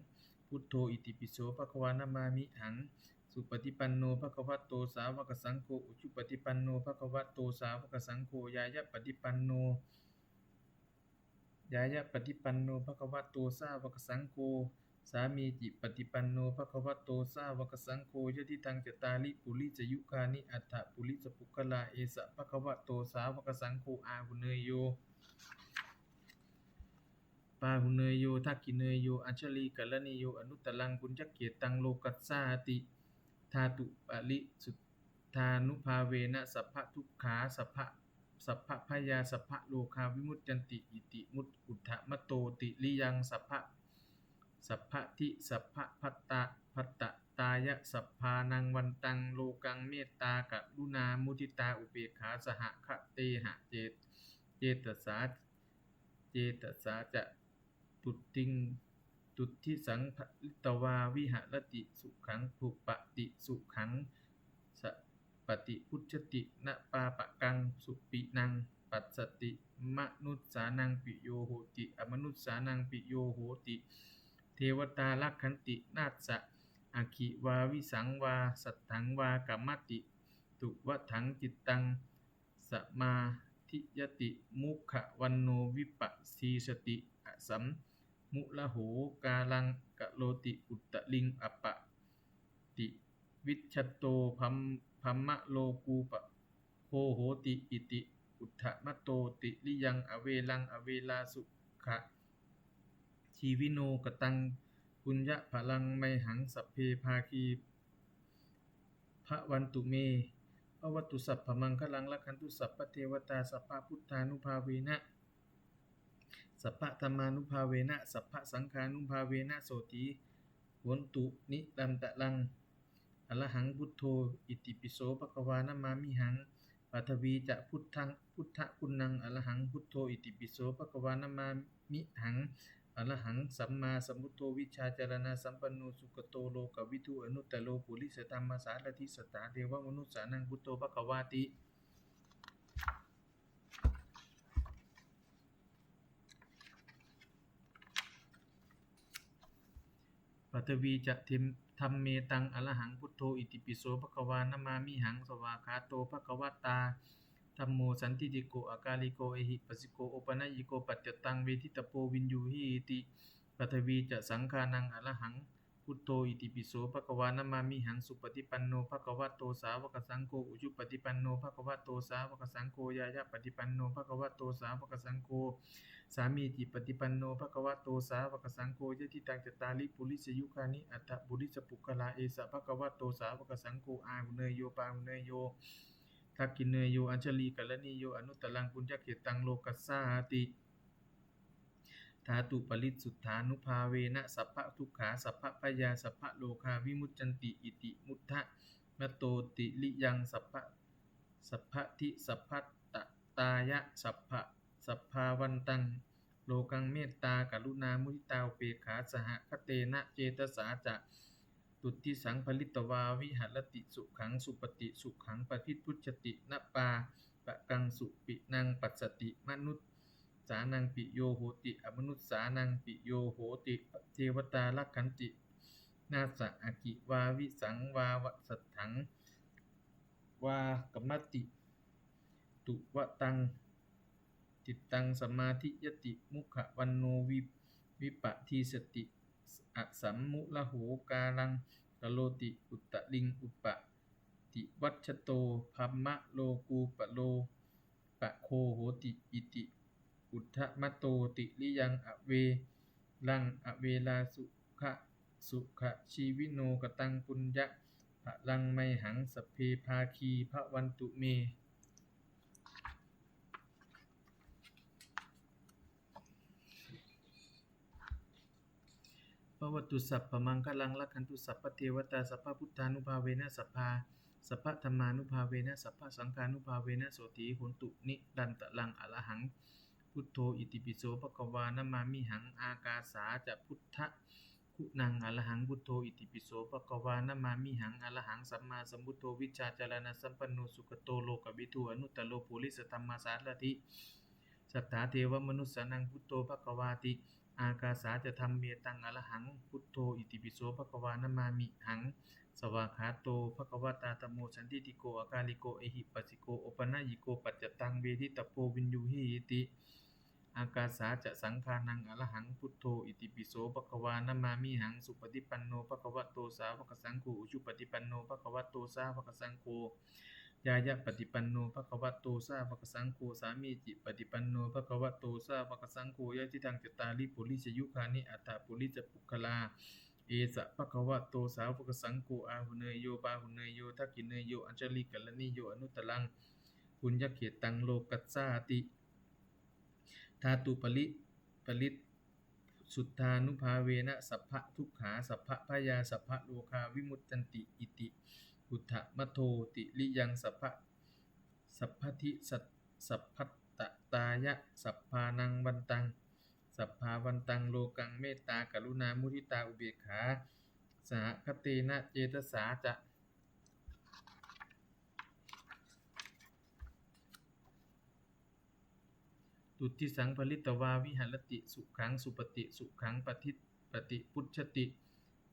buddho itipi so bhagavā namāmihaṃ. Supaṭipanno bhagavato sāvakasaṅgho ujupaṭipanno bhagavato sāvakasaṅgho ñāyapaṭipanno ñāyapaṭipanno bhagavato sāvakasaṅgho sāmīcipaṭipanno bhagavato sāvakasaṅgho yadidaṃ cattāri purisayugāni aṭṭha purisapuggalā esa bhagavato sāvakasaṅgho āhuneyyo pāhuneyyo dakkhiṇeyyo añjalikaraṇīyo anuttaraṃ puññakkhettaṃ lokassāti. Dhātuparisuddhānubhāvena sabbadukkhā sabba sabbabhayā sabbarogā vimuccanti iti. Mut uddhamadho tiriyaṃ sabba sabbadhi sabbapatta pattattāya sabbānaṃ vantaṃ lokaṃ mettā karuṇā muditā upekkhā sahagatena ce cetasā cetasā ca tuṭṭhiṃ tuṭṭhisaṃ pharitvā viharati. Sukhaṃ supati sukhaṃ sa paṭibujjhati na pāpakaṃ supinaṃ passati manussānaṃ piyo hoti amanussānaṃ piyo hoti devatā rakkhanti nāssa aggi vā visaṃ vā satthaṃ vā kamati tuvaṭaṃ cittaṃ samādhiyati mukhavaṇṇo vippasīdati asamuraho kālaṃ karoti uttariṃ appaṭivijjhanto brahmalokūpago hoti iti. Uddhamadho tiriyaṃ averaṃ averā sukhajīvino kataṃ puññaphalaṃ mayhaṃ sabbe bhāgī bhavantu me. Bhavatu sabbamaṅgalaṃ, rakkhantu sabbadevatā, sabbabuddhānubhāvena sabbadhammānubhāvena sabbasaṅghānubhāvena sotthī hontu nirantaraṃ. Arahaṃ buddho itipi so bhagavā namāmihaṃ. Paṭhavī ca buddhaguṇaṃ, arahaṃ buddho itipi so bhagavā namāmihaṃ. Arahaṃ sammāsambuddho vijjācaraṇasampanno sugato lokavidū anuttaro purisadammasārathi satthā devamanussānaṃ buddho bhagavāti. Paṭhavī ca dhammetaṃ, arahaṃ buddho itipi so bhagavā namāmihaṃ. Svākkhāto bhagavatā dhammo sandiṭṭhiko akāliko ehipassiko opanayiko paccattaṃ veditabbo viññūhīti. Paṭhavī ca saṅghānaṃ, arahaṃ buddho itipi so bhagavā namāmihaṃ. Supaṭipanno bhagavato sāvakasaṅgho, ujupaṭipanno bhagavato sāvakasaṅgho, ñāyapaṭipanno bhagavato sāvakasaṅgho, sāmīcipaṭipanno bhagavato sāvakasaṅgho, yadidaṃ cattāri purisayugāni aṭṭha purisapuggalā, esa bhagavato sāvakasaṅgho, āhuneyyo pāhuneyyo dakkhiṇeyyo añjalikaraṇīyo anuttaraṃ puññakkhettaṃ lokassāti. Dhātuparisuddhānubhāvena sabbadukkhā sabbabhayā sabbarogā vimuccanti iti buddhamato tiriyaṃ sabba sabbaṭṭhi sabbattatāya sabba sabbāvantaṃ lokaṃ mettākaruṇāmuditāupekkhāsahagatena cetasā catuddisaṃ pharitvā viharati. Sukhaṃ supati, sukhaṃ paṭibujjhati, na pāpakaṃ supinaṃ passati, manussānaṃ piyo hoti, amanussānaṃ piyo hoti, devatā rakkhanti, nāssa aggi vā visaṃ vā satthaṃ vā kamati, tuvaṭaṃ cittaṃ samādhiyati, mukhavaṇṇo vi vippasīdati, asammūḷho kālaṃ karoti, uttariṃ upaṭivajjato brahmalokūpago hoti. Iti buddhamato tiriyaṃ averaṃ averā sukhā sukhajīvino. Kataṃ puññaphalaṃ mayhaṃ sabbe bhāgī bhavantu me. Bhavatu sabbamaṅgalaṃ, rakkhantu sabbadevatā, sabbabuddhānubhāvena sabbā sabbadhammānubhāvena sabbasaṅghānubhāvena sotthī hontu nirantaraṃ. Arahaṃ buddho itipi so bhagavā namāmihaṃ. Ākāsā ca buddhaguṇaṃ, arahaṃ buddho itipi so bhagavā namāmihaṃ. Arahaṃ sammāsambuddho vijjācaraṇasampanno sugato lokavidū anuttaro purisadammasārathi satthā devamanussānaṃ buddho bhagavāti. Ākāsā ca dhammetaṃ, arahaṃ buddho itipi so bhagavā namāmihaṃ. Svākkhāto bhagavatā dhammo sandiṭṭhiko akāliko ehipassiko opanayiko paccattaṃ veditabbo viññūhīti. Ākāsā ca saṅghānaṃ, arahaṃ buddho itipi so bhagavā namāmihaṃ. Supaṭipanno bhagavato sāvakasaṅgho, ujupaṭipanno bhagavato sāvakasaṅgho, ñāyapaṭipanno bhagavato sāvakasaṅgho, sāmīcipaṭipanno bhagavato sāvakasaṅgho, yadidaṃ cattāri purisayugāni aṭṭha purisapuggalā, esa bhagavato sāvakasaṅgho, āhuneyyo pāhuneyyo dakkhiṇeyyo añjalikaraṇīyo anuttaraṃ puññakkhettaṃ lokassāti. Dhātuparisuddhānubhāvena sabbadukkhā sabbabhayā sabbarogā vimuccanti. Iti buddhamato tiriyaṃ sabba sabbaṭṭhi sabbattatāya sabbāvantaṃ sabbāvantaṃ lokaṃ mettākaruṇāmuditāupekkhāsahagatena cetasā ca tuddisaṃ pharitvā viharati. Sukhaṃ supati, sukhaṃ paṭi paṭibujjhati,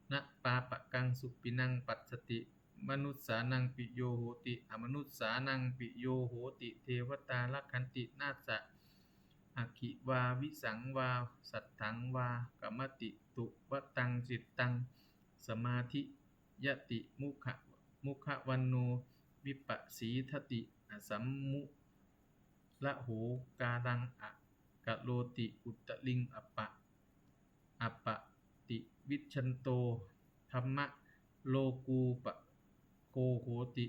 na pāpakaṃ supinaṃ passati, manussānaṃ piyo hoti, amanussānaṃ piyo hoti, devatā rakkhanti, nāssa aggi vā visaṃ vā satthaṃ vā kamati, tuvaṭaṃ cittaṃ samādhiyati, mukha mukhavaṇṇo vippasīdati, asammū ḷho kālaṃ karoti, uttariṃ apa appaṭi vijjanto brahmalokūpago hoti.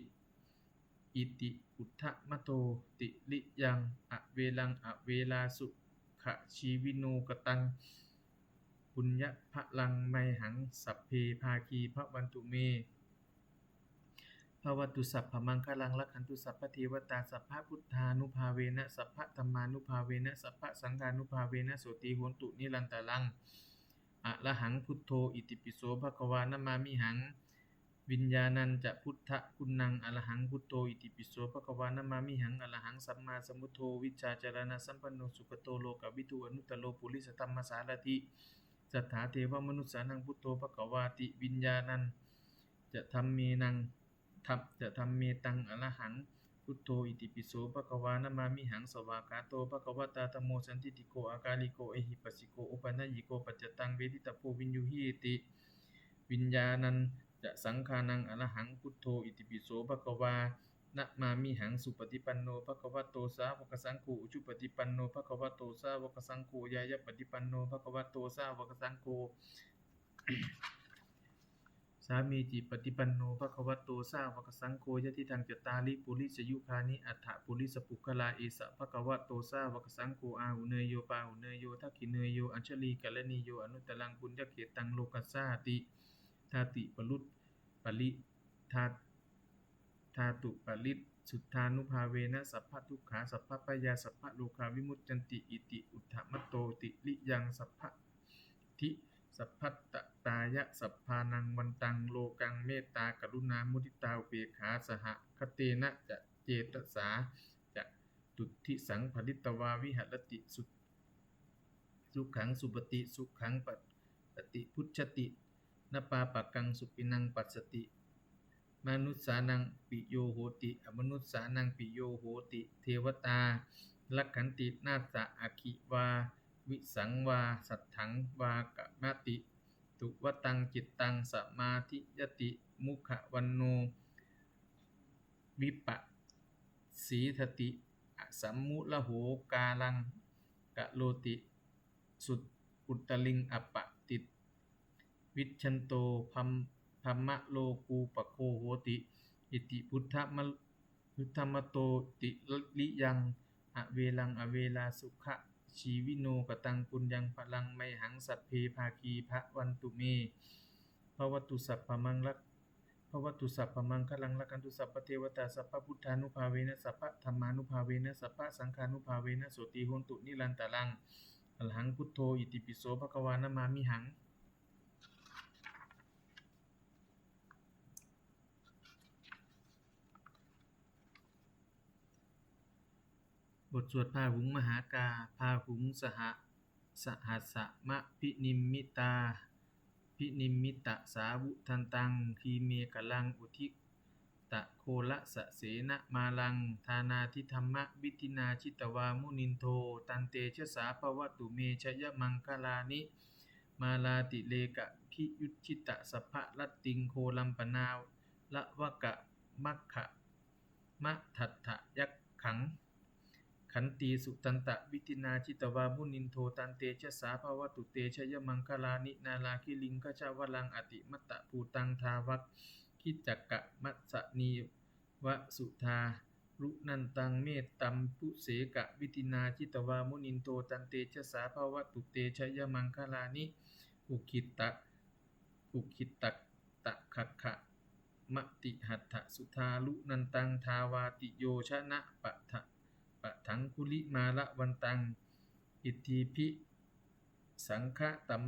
Iti uddhamadho tiriyaṃ averaṃ averā sukhajīvino kataṃ puññaphalaṃ mayhaṃ sabbe bhāgī bhavantu me. Bhavatu sabbamaṅgalaṃ, rakkhantu sabbadevatā, sabbabuddhānubhāvena, sabbadhammānubhāvena, sabbasaṅghānubhāvena, sotthī hontu nirantaraṃ. Arahaṃ buddho itipi so bhagavā namāmihaṃ. Viññāṇañca buddhaguṇaṃ, arahaṃ buddho itipi so bhagavā namāmihaṃ. Arahaṃ sammāsambuddho vijjācaraṇasampanno sugato lokavidū anuttaro purisadammasārathi satthā devamanussānaṃ buddho bhagavāti. Viññāṇañca dhammenaṃ, dham-, ca dhammetaṃ, arahaṃ buddho itipi so bhagavā namāmihaṃ. Svākkhāto bhagavatā dhammo sandiṭṭhiko akāliko ehipassiko opanayiko paccattaṃ veditabbo viññūhīti. Viññāṇañca saṅghānaṃ, arahaṃ buddho itipi so bhagavā namāmihaṃ. Supaṭipanno bhagavato sāvakasaṅgho, ujupaṭipanno bhagavato sāvakasaṅgho, ñāyapaṭipanno bhagavato sāvakasaṅgho, sāmīcipaṭipanno bhagavato sāvakasaṅgho, yadidaṃ cattāri purisayugāni aṭṭha purisapuggalā, esa bhagavato sāvakasaṅgho, āhuneyyo pāhuneyyo dakkhiṇeyyo añjalikaraṇīyo anuttaraṃ puññakkhettaṃ lokassāti. Dhātu parit-, pari-, dhā-, dhātuparisuddhānubhāvena sabbadukkhā sabbabhayā sabbarogā vimuccanti. Iti uddhamadho tiriyaṃ sabbadhi sabbattatāya sabbānaṃ vantaṃ lokaṃ mettā karuṇā muditā upekkhā sahagatena cetasā catuddisaṃ pharitvā viharati. Su-, sukhaṃ supati, sukhaṃ pa-, paṭibujjhati, na pāpakaṃ supinaṃ passati, manussānaṃ piyo hoti, amanussānaṃ piyo hoti, devatā rakkhanti, nāssa aggi vā visaṃ vā satthaṃ vā kamati, tuvaṭaṃ cittaṃ samādhiyati, mukhavaṇṇo vippasīdati, asammūḷho kālaṃ karoti, sut-, uttariṃ appaṭi-, vijjanto brahmalokūpago hoti. Iti buddhama-, buddhamadho tiriyaṃ averaṃ averā sukhajīvino kataṃ puññaphalaṃ mayhaṃ sabbe bhāgī bhavantu me. Bhavatu sabbamaṅ-, bhavatu sabbamaṅgalaṃ, rakkhantu sabbadevatā, sabbabuddhānubhāvena, sabbadhammānubhāvena, sabbasaṅghānubhāvena, sotthī hontu nirantaraṃ. Arahaṃ buddho itipi so bhagavā namāmihaṃ. บทสวดพาหุงมหากา พาหุง สหะ สหัสสะมะพินิมมิตา พินิมมิตะสาวุธันตัง ขีเมขลัง อุทิตะโคละสะเสนะมาลัง ทานาธิธรรมะวิธินา จิตวามุนินโท ตันเตชะสาภะวะตุเม ชยะมังคะลานิ มาลาติเลกะ พิยุจจิตะ สัพพะรัตติง โคลัมปนา ละวะกะ มัคคะ มะทัตถะยักขัง ขันตีสุทันตะวิธินา จิตวามุนินโท ตันเตชะสาภะวะตุเต ชยะมังคะลานิ นาลาคิริงคชะวะลัง อติมัตตะภูตัง ทาวักคิจักกะมัสสะนีวะสุธารุนันตัง เมตตัมปุเสกะวิธินา จิตวามุนินโท ตันเตชะสาภะวะตุเต ชยะมังคะลานิ อุคิตตะ อุคิตตะ ตะขักขะมติหัตถะสุธารุนันตัง ทาราติโยชนะปะทะ ปะทังคุลิมาละวันตัง อิทธิภิสังคะตัม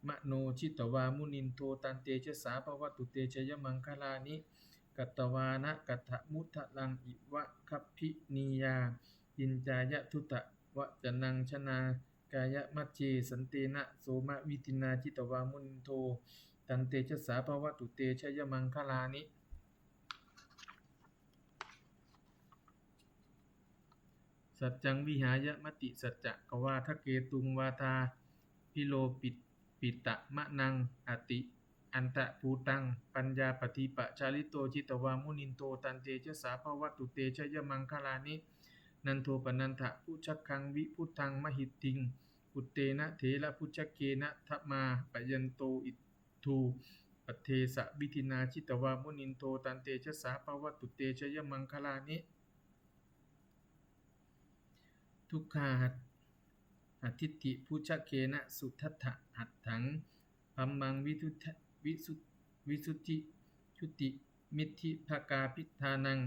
มโน จิตวามุนินโท ตันเตชะสาภะวะตุเต ชยะมังคะลานิ กัตตวานะกัตถะมุทะลัง อิวะคัพพินียา ยิญจายะทุตะวะจนัง ชนา กายะมัจเจ สันเตนะโสมะวิธินา จิตวามุนินโท ตันเตชะสาภะวะตุเต ชยะมังคะลานิ สัจจังวิหายะมติสัจจะกวาทะเกตุง วาทาภิโลปิตะมะนัง อติอันตะภูตัง ปัญญาปะทีปะชาลิโต จิตวามุนินโท ตันเตชะสาภะวะตุเต ชยะมังคะลานิ นันโทปนันทะภุชะคัง วิพุทธังมหิตถิง ปุตเตนะเถระภุชะเกนะ ทะมาปะยันโต อิ Iddhūpadesavidhinā jitavā munindo taṃ tejasā bhavatu te jayamaṅgalāni. Duggāhadiṭṭhibhujagena sudaṭṭhahatthaṃ brahmaṃ visuddha- visu- visuddhijutimiddhibakābhidhānaṃ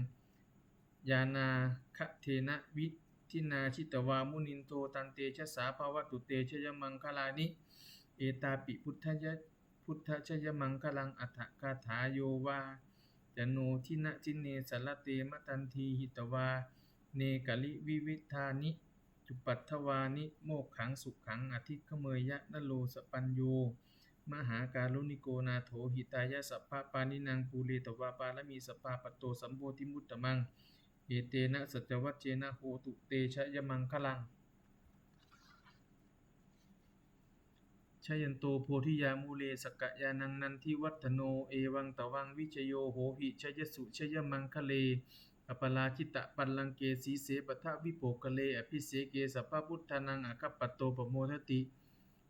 ñāṇāgadena vidhinā jitavā munindo taṃ tejasā bhavatu te jayamaṅgalāni. Etāpi buddhaya- buddhajayamaṅgalaṃ aṭṭhagāthā yo vācano dinadine sarate matandī hitvānekāni vividhāni cupaddavāni mokkhaṃ sukhaṃ adhigameyya naro sapañño. Mahākāruṇiko nātho hitāya sabbapāṇinaṃ pūretvā pāramī sabbā patto sambodhimuttamaṃ. Etena saccavajjena hotu te jayamaṅgalaṃ. Jayanto bodhiyā mūle sakyānaṃ nandivaḍḍhano evaṃ tvaṃ vijayo hohi jayassu jayamaṅgale. Aparājitapallaṅke sīse paṭhavipokkhare abhiseke sabbabuddhānaṃ aggappatto pamodati.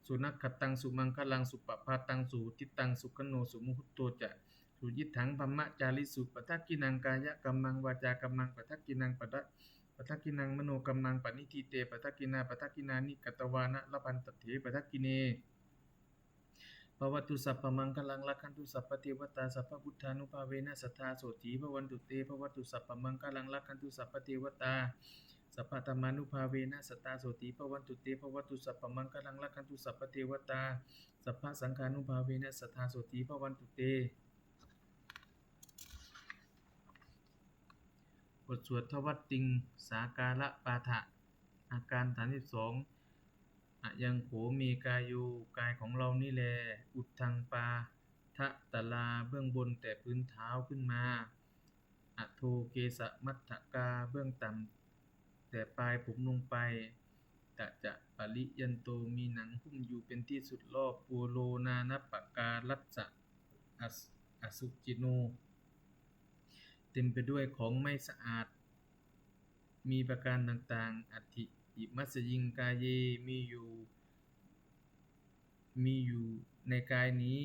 Sunakkhattaṃ sumaṅgalaṃ supabhātaṃ suhuṭṭhitaṃ sukhaṇo sumuhutto ca suyiṭṭhaṃ brahmacārisu padakkhiṇaṃ kāyakammaṃ vācākammaṃ padakkhiṇaṃ pada- padakkhiṇaṃ manokammaṃ paṇidhī te padakkhiṇā padakkhiṇāni katvāna labhantatthe padakkhiṇe. Bhavatu sabbamaṅgalaṃ rakkhantu sabbadevatā sabbabuddhānubhāvena sadā sotthī bhavantu te. Bhavatu sabbamaṅgalaṃ rakkhantu sabbadevatā sabbadhammānubhāvena sadā sotthī bhavantu te. Bhavatu sabbamaṅgalaṃ rakkhantu sabbadevatā sabbasaṅghānubhāvena sadā sotthī bhavantu te. บทสวดทวัตติงสาการปาฐะ อาการสามสิบสอง Ayaṃ kho me kāyo กายของเรานี่แล uddhaṃ pādatalā เบื้องบนแต่พื้นเท้าขึ้นมา adho kesamatthakā เบื้องต่ำแต่ปลายผมลงไป tañca pariyanto มีหนังหุ้มอยู่เป็นที่สุดรอบ puronānappakārassa as- asucino เต็มไปด้วยของไม่สะอาด มีประการต่างๆ atthi imasmiṃ kāye มีอยู่ มีอยู่ในกายนี้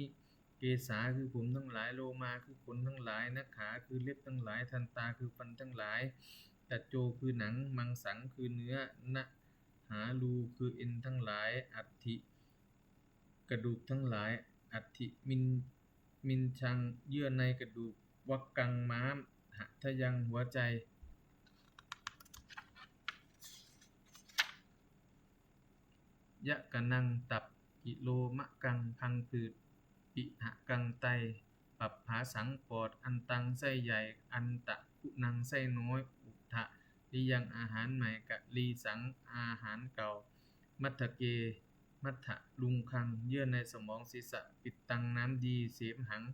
kesā คือผมทั้งหลาย lomā คือขนทั้งหลาย nakhā คือเล็บทั้งหลาย dantā คือฟันทั้งหลาย taco คือหนัง maṃsaṃ คือเนื้อ nahārū คือเอ็นทั้งหลาย atthi กระดูกทั้งหลาย atthi miñ- miñjaṃ เยื่อในกระดูก vakkaṃ ม้าม hadayaṃ หัวใจ yakanaṃ ตับ kilomakaṃ พังผืด pihakaṃ ไต pabbāsaṃ ปอด antaṃ ไส้ใหญ่ antaguṇaṃ ไส้น้อย udariyaṃ อาหารใหม่ karīsaṃ อาหารเก่า matthake matthaluṅgaṃ เยื่อในสมอง sirsa pittaṃ น้ำดี semhaṃ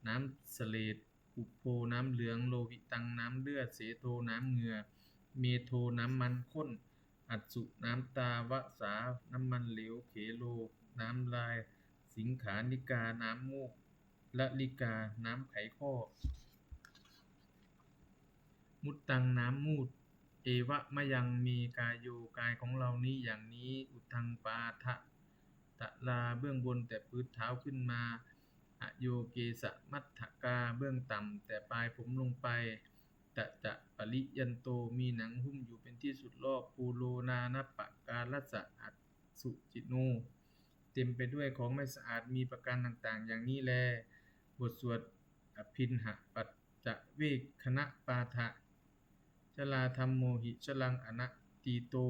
น้ำเสลด pubbo น้ำเหลือง lohitaṃ น้ำเลือด sedo น้ำเหงื่อ medo น้ำมันข้น assu น้ำตา vasā น้ำมันเหลว khelo น้ำลาย siṅghāṇikā น้ำมูก lalikā น้ำไขข้อ muttaṃ น้ำมูตร evamayaṃ me kāyo กายของเรานี้อย่างนี้ uddhaṃ pādatalā เบื้องบนแต่พื้นเท้าขึ้นมา adho kesamatthakā เบื้องต่ำแต่ปลายผมลงไป tañca pariyanto มีหนังหุ้มอยู่เป็นที่สุดรอบ puronānappakārassa asucino เต็มไปด้วยของไม่สะอาด มีประการต่างๆ อย่างนี้แล บทสวด abhiṇhapaccavekkhaṇapāṭha. Jarādhammomhi jaraṃ anatīto.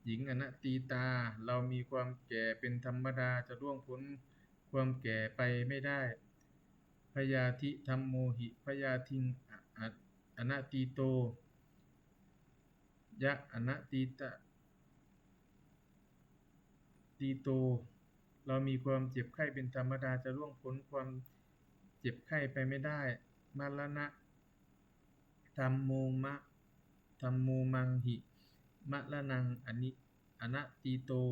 หญิงอนัตตีตา เรามีความแก่เป็นธรรมดา จะล่วงพ้นความแก่ไปไม่ได้ byādhidhammomhi byādhiṃ a- a- anatīto. Ya anatīta- tīto เรามีความเจ็บไข้เป็นธรรมดา จะล่วงพ้นความเจ็บไข้ไปไม่ได้ maraṇadhammoma dhammo maṃ hi maraṇaṃ ani- anatīto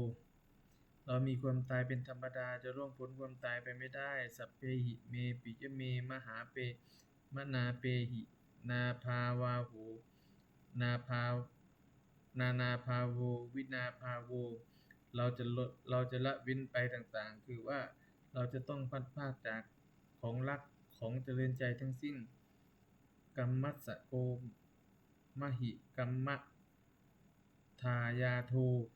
เรามีความตายเป็นธรรมดา จะล่วงพ้นความตายไปไม่ได้ sabbehi me piyame mahāpe- manāpehi nābhāvaho nābhā- nānābhāvo vinābhāvo เราจะละ- เราจะละเว้นไปต่างๆ คือว่า เราจะต้องพลัดพรากจากของรักของเจริญใจทั้งสิ้น Kammassa ko mahi kammadāyādo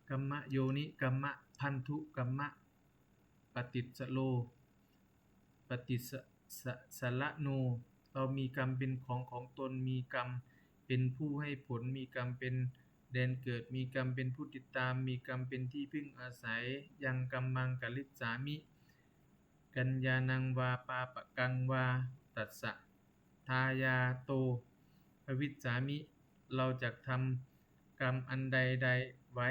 kammayoni kammabandhu kammapaṭisaro paṭisaraṇo เรามีกรรมเป็นของของตน มีกรรมเป็นผู้ให้ผล มีกรรมเป็นแดนเกิด มีกรรมเป็นผู้ติดตาม มีกรรมเป็นที่พึ่งอาศัย Yaṃ kammaṃ karissāmi kalyāṇaṃ vā pāpakaṃ vā tassa dāyādo bhavissāmi เราจักทำกรรมอันใดๆไว้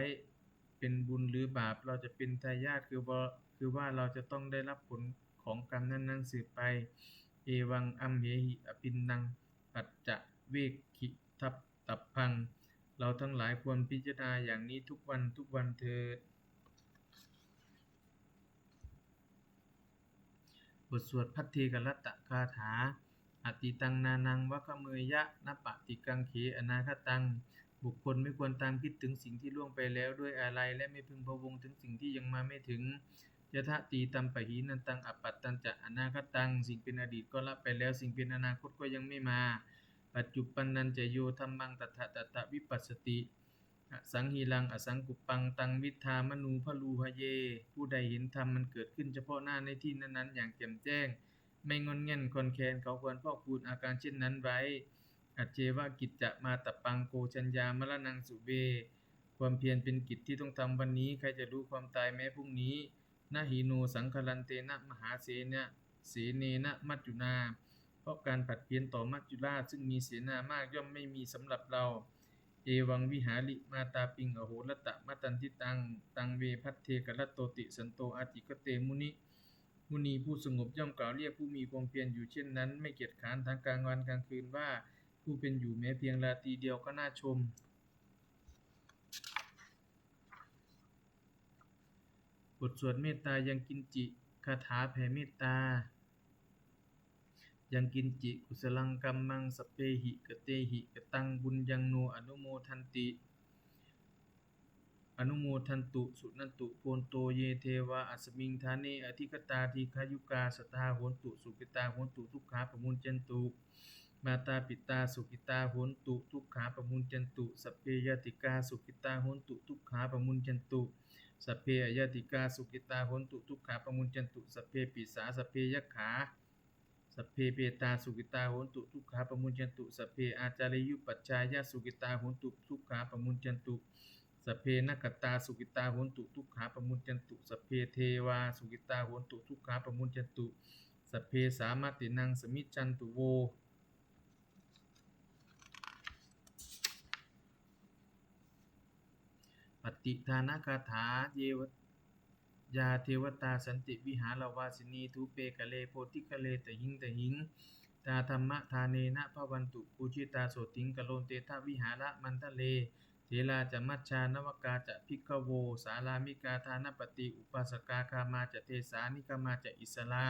เป็นบุญหรือบาป เราจะเป็นทายาท คือว่า คือว่าเราจะต้องได้รับผลของกรรมนั้นๆสืบไป Evaṃ amhehi abhinnaṃ paccavekkhitabbaṃ เราทั้งหลายควรพิจารณาอย่างนี้ทุกวันทุกวันเถิด บทสวดภัทเทกรัตตคาถา Atītaṃ nānvāgameyya, nappaṭikaṅkhe anāgataṃ. บุคคลไม่ควรตามคิดถึงสิ่งที่ล่วงไปแล้วด้วยอาลัย และไม่พึงพะวงถึงสิ่งที่ยังมาไม่ถึง Yadatītampahīnantaṃ, appattañca anāgataṃ. สิ่งเป็นอดีตก็ละไปแล้ว สิ่งเป็นอนาคตก็ยังไม่มา Paccuppannañca yo dhammaṃ, tattha tattha vipassati, asaṃhiraṃ asaṅkuppaṃ, taṃ viddhā manubrūhaye. ผู้ใดเห็นธรรมมันเกิดขึ้นเฉพาะหน้าในที่นั้นๆอย่างแจ่มแจ้ง ไม่ง่อนแง่นคลอนแคลน เขาควรพอกพูนอาการเช่นนั้นไว้ Ajjeva kiccamātappaṃ, ko jaññā maraṇaṃ suve. ความเพียรเป็นกิจที่ต้องทำวันนี้ ใครจะรู้ความตายแม้พรุ่งนี้ Na hi no saṅgarantena, mahāsenena maccunā. เพราะการผัดเพี้ยนต่อมัจจุราชซึ่งมีเสนามากย่อมไม่มีสำหรับเรา Evaṃ vihārimātāpiṃ, ahorattamatanditaṃ, taṃ ve bhaddekarattoti santo ācikkhate muni. มุนีผู้สงบย่อมกล่าวเรียกผู้มีความเพียรอยู่เช่นนั้น ไม่เกียจคร้านทั้งกลางวันกลางคืนว่า ผู้เป็นอยู่แม้เพียงราตรีเดียวก็น่าชม บทสวดเมตตายังกินจิ คาถาแผ่เมตตา Yaṃ kiñci kusalaṃ kammaṃ, sabbehi katehi kataṃ puññaṃ, no anumodanti, anumodantu suṇantu bhonto. Ye devā asmiṃ ṭhāne adhigatā, dīghāyukā sadā hontu, sukhitā hontu, dukkhā pamuñcantu. Mātāpitā sukhitā hontu, dukkhā pamuñcantu. Sabbe ñātikā sukhitā hontu, dukkhā pamuñcantu. Sabbe aññātikā sukhitā hontu, dukkhā pamuñcantu. Sabbe pisā sabbe yakkhā sabbe petā sukhitā hontu, dukkhā pamuñcantu. Sabbe ācariyupajjhāyā sukhitā hontu, dukkhā pamuñcantu. Sabbe nakkhattā sukhitā hontu, dukkhā pamuñcantu. Sabbe devā sukhitā hontu, dukkhā pamuñcantu. Sabbe sampattīnaṃ samijjhantu vo. Pattidānagāthā. Ye va-, yā devatā santi vihāravāsinī, thūpe ghare bodhighare tahiṃ tahiṃ, tā dhammadānena bhavantu pūjitā, sotthiṃ karontedha vihāramaṇḍale. Therā ca majjhā navakā ca bhikkhavo, sārāmikā dānapatī upāsakā, gāmā ca desā nigamā ca issarā,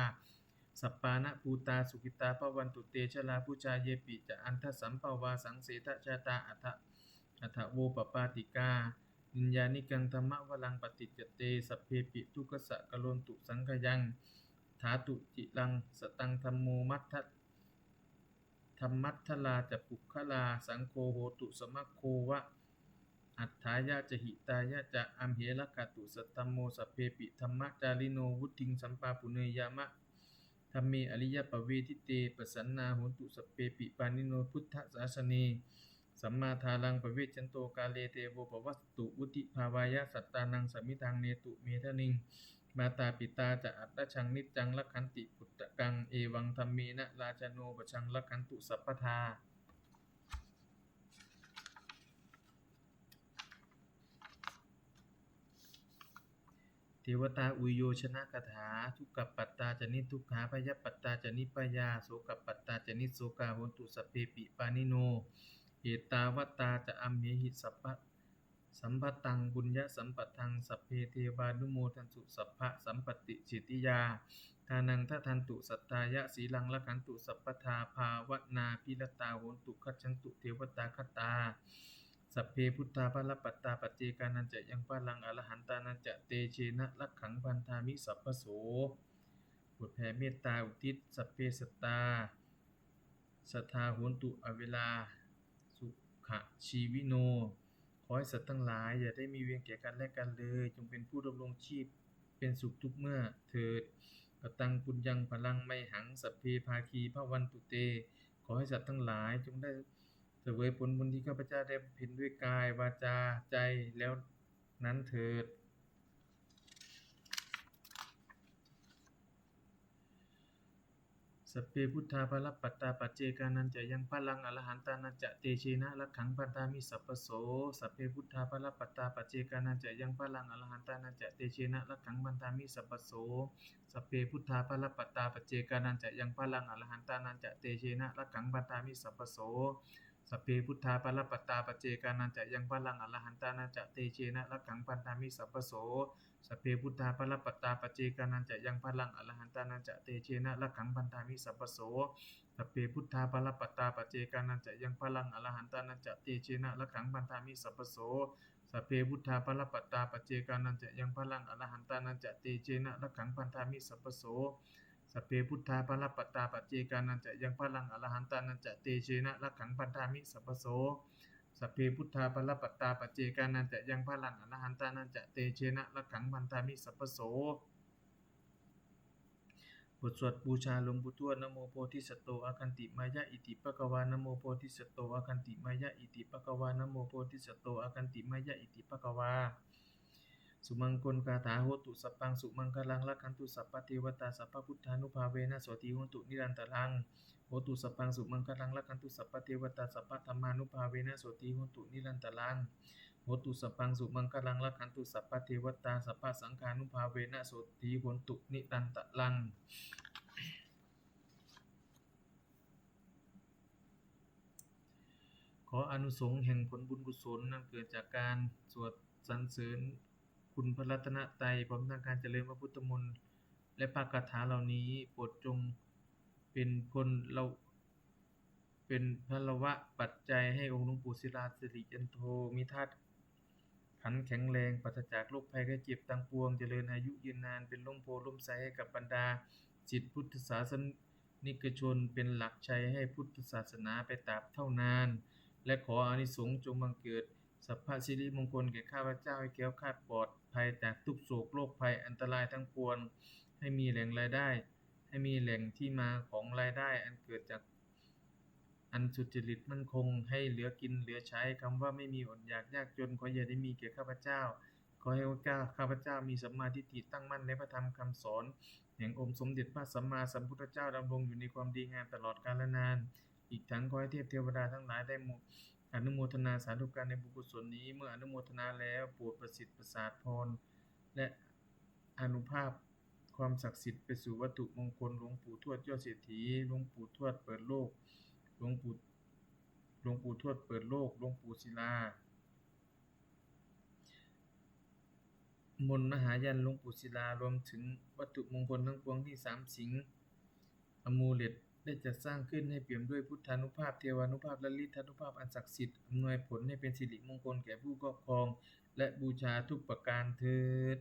sappāṇabhūtā sukhitā bhavantu te. Jalābujā yepi ca aṇḍasambhavā, saṃsedajātā atha, athavopapātikā, niyyānikaṃ dhammavaraṃ paṭicca te, sabbepi dukkhassa karontu saṅkhayaṃ. Ṭhātu ciraṃ sataṃ dhammo, madda, dhammaddharā ca puggalā, saṅgho hotu samaggo va, atthāya ca hitāya ca. Amhe rakkhatu saddhammo, sabbepi dhammacārino, vuḍḍhiṃ sampāpuṇeyyāma, dhamme ariyappavedite. Pasannā hontu sabbepi, pāṇino buddhasāsane, sammā dhāraṃ pavecchanto, kāle devo pavassatu, vuḍḍhibhāvāya sattānaṃ, samiddhaṃ netu medaniṃ. Mātā pitā ca atrajaṃ, niccaṃ rakkhanti puttakaṃ, evaṃ dhammena rājāno, pajaṃ rakkhantu sabbadā. Devatāuyyojanagāthā. Dukkhappattā ca niddukkhā, bhayappattā ca nibbhayā, sokappattā ca nissokā, hontu sabbepi pāṇino. Ettāvatā ca amhehi, sabba, sambhataṃ puññasampadaṃ, sabbe devānumodantu, sabbasampattisiddhiyā. Dānaṃ dadantu saddhāya, sīlaṃ rakkhantu sabbadā, bhāvanābhiratā hontu, gacchantu devatāgatā. Sabbe buddhā balappattā, paccekānañca yaṃ balaṃ, arahantānañca tejena, rakkhaṃ bandhāmi sabbaso. บทแผ่เมตตาอุทิศ Sabbe sattā sadā hontu averā sukhajīvino. ขอให้สัตว์ทั้งหลายอย่าได้มีเวรแก่กันและกันเลย จงเป็นผู้ดำรงชีพเป็นสุขทุกเมื่อเถิด Kataṃ puññaṃ balaṃ mayhaṃ, sabbe bhāgī bhavantu te. ขอให้สัตว์ทั้งหลายจงได้เสวยผลบุญที่ข้าพเจ้าได้บำเพ็ญด้วยกายวาจาใจแล้วนั้นเถิด Sabbe buddhā balappattā, paccekānañca yaṃ balaṃ, arahantānañca tejena, rakkhaṃ bandhāmi sabbaso. Sabbe buddhā balappattā, paccekānañca yaṃ balaṃ, arahantānañca tejena, rakkhaṃ bandhāmi sabbaso. Sabbe buddhā balappattā, paccekānañca yaṃ balaṃ, arahantānañca tejena, rakkhaṃ bandhāmi sabbaso. Sabbe buddhā balappattā, paccekānañca yaṃ balaṃ, arahantānañca tejena, rakkhaṃ bandhāmi sabbaso. Sabbe buddhā balappattā, paccekānañca yaṃ balaṃ, arahantānañca tejena, rakkhaṃ bandhāmi sabbaso. Sabbe buddhā balappattā, paccekānañca yaṃ balaṃ, arahantānañca tejena, rakkhaṃ bandhāmi sabbaso. Sabbe buddhā balappattā, paccekānañca yaṃ balaṃ, arahantānañca tejena, rakkhaṃ bandhāmi sabbaso. Sabbe buddhā balappattā, paccekānañca yaṃ balaṃ, arahantānañca tejena, rakkhaṃ bandhāmi sabbaso. Sabbe buddhā balappattā, paccekānañca yaṃ balaṃ, arahantānañca tejena, rakkhaṃ bandhāmi sabbaso. บทสวดบูชาหลวงปู่ทวด Namo bodhisatto āgantimāya iti bhagavā. Namo bodhisatto āgantimāya iti bhagavā. Namo bodhisatto āgantimāya iti bhagavā. Sumaṅgalagāthā. Hotu sabbaṃ sumaṅgalaṃ, rakkhantu sabbadevatā, sabbabuddhānubhāvena sotthī hontu nirantaraṃ. Hotu sabbaṃ sumaṅgalaṃ, rakkhantu sabbadevatā, sabbadhammānubhāvena sotthī hontu nirantaraṃ. Hotu sabbaṃ sumaṅgalaṃ, rakkhantu sabbadevatā, sabbasaṅghānubhāvena sotthī hontu nirantaraṃ. ขออานิสงส์แห่งผลบุญกุศลนั้นเกิดจากการสวดสรรเสริญคุณพระรัตนตรัย พร้อมทั้งการเจริญพระพุทธมนต์และพระคาถาเหล่านี้ โปรดจงเป็นพลละ เป็นพลวปัจจัยให้องค์หลวงปู่ศิลาสิริจันโท มีธาตุขันธ์แข็งแรง ปราศจากโรคภัยไข้เจ็บทั้งปวง เจริญอายุยืนนาน เป็นร่มโพธิ์ร่มไทรให้กับบรรดาศิษย์พุทธศาสนิกชน เป็นหลักชัยให้พุทธศาสนาไปตราบเท่านาน และขออานิสงส์จงบังเกิด สัพพสิริมงคลแก่ข้าพเจ้า ให้แคล้วคลาดปลอดภัยจากทุกข์โศกโรคภัยอันตรายทั้งปวง ให้มีแหล่งรายได้ ให้มีแหล่งที่มาของรายได้อันเกิดจากอันสุจริตมั่นคง ให้เหลือกินเหลือใช้ คำว่าไม่มีอดอยากยากจน ขออย่าได้มีแก่ข้าพเจ้า ขอให้ข้าพเจ้ามีสัมมาทิฏฐิตั้งมั่นในพระธรรมคำสอนแห่งองค์สมเด็จพระสัมมาสัมพุทธเจ้า ดำรงอยู่ในความดีงามตลอดกาลนาน อีกทั้งขอให้เทพเทวดาทั้งหลายได้มุ อนุโมทนาสาธุการในบุญกุศลนี้ เมื่ออนุโมทนาแล้วโปรดประสิทธิ์ประสาทพร และอานุภาพความศักดิ์สิทธิ์ไปสู่วัตถุมงคลหลวงปู่ทวดยอดเศรษฐี หลวงปู่ทวดเปิดโลก หลวงปู่ หลวงปู่ทวดเปิดโลก หลวงปู่ศิลา มนต์มหายันต์หลวงปู่ศิลา รวมถึงวัตถุมงคลทั้งปวงที่สามสิงห์ อามูเลต ได้จัดสร้างขึ้นให้เปี่ยมด้วยพุทธานุภาพ เทวานุภาพ และฤทธานุภาพอันศักดิ์สิทธิ์ อำนวยผลให้เป็นสิริมงคลแก่ผู้ครอบครอง และบูชาทุกประการเทอญ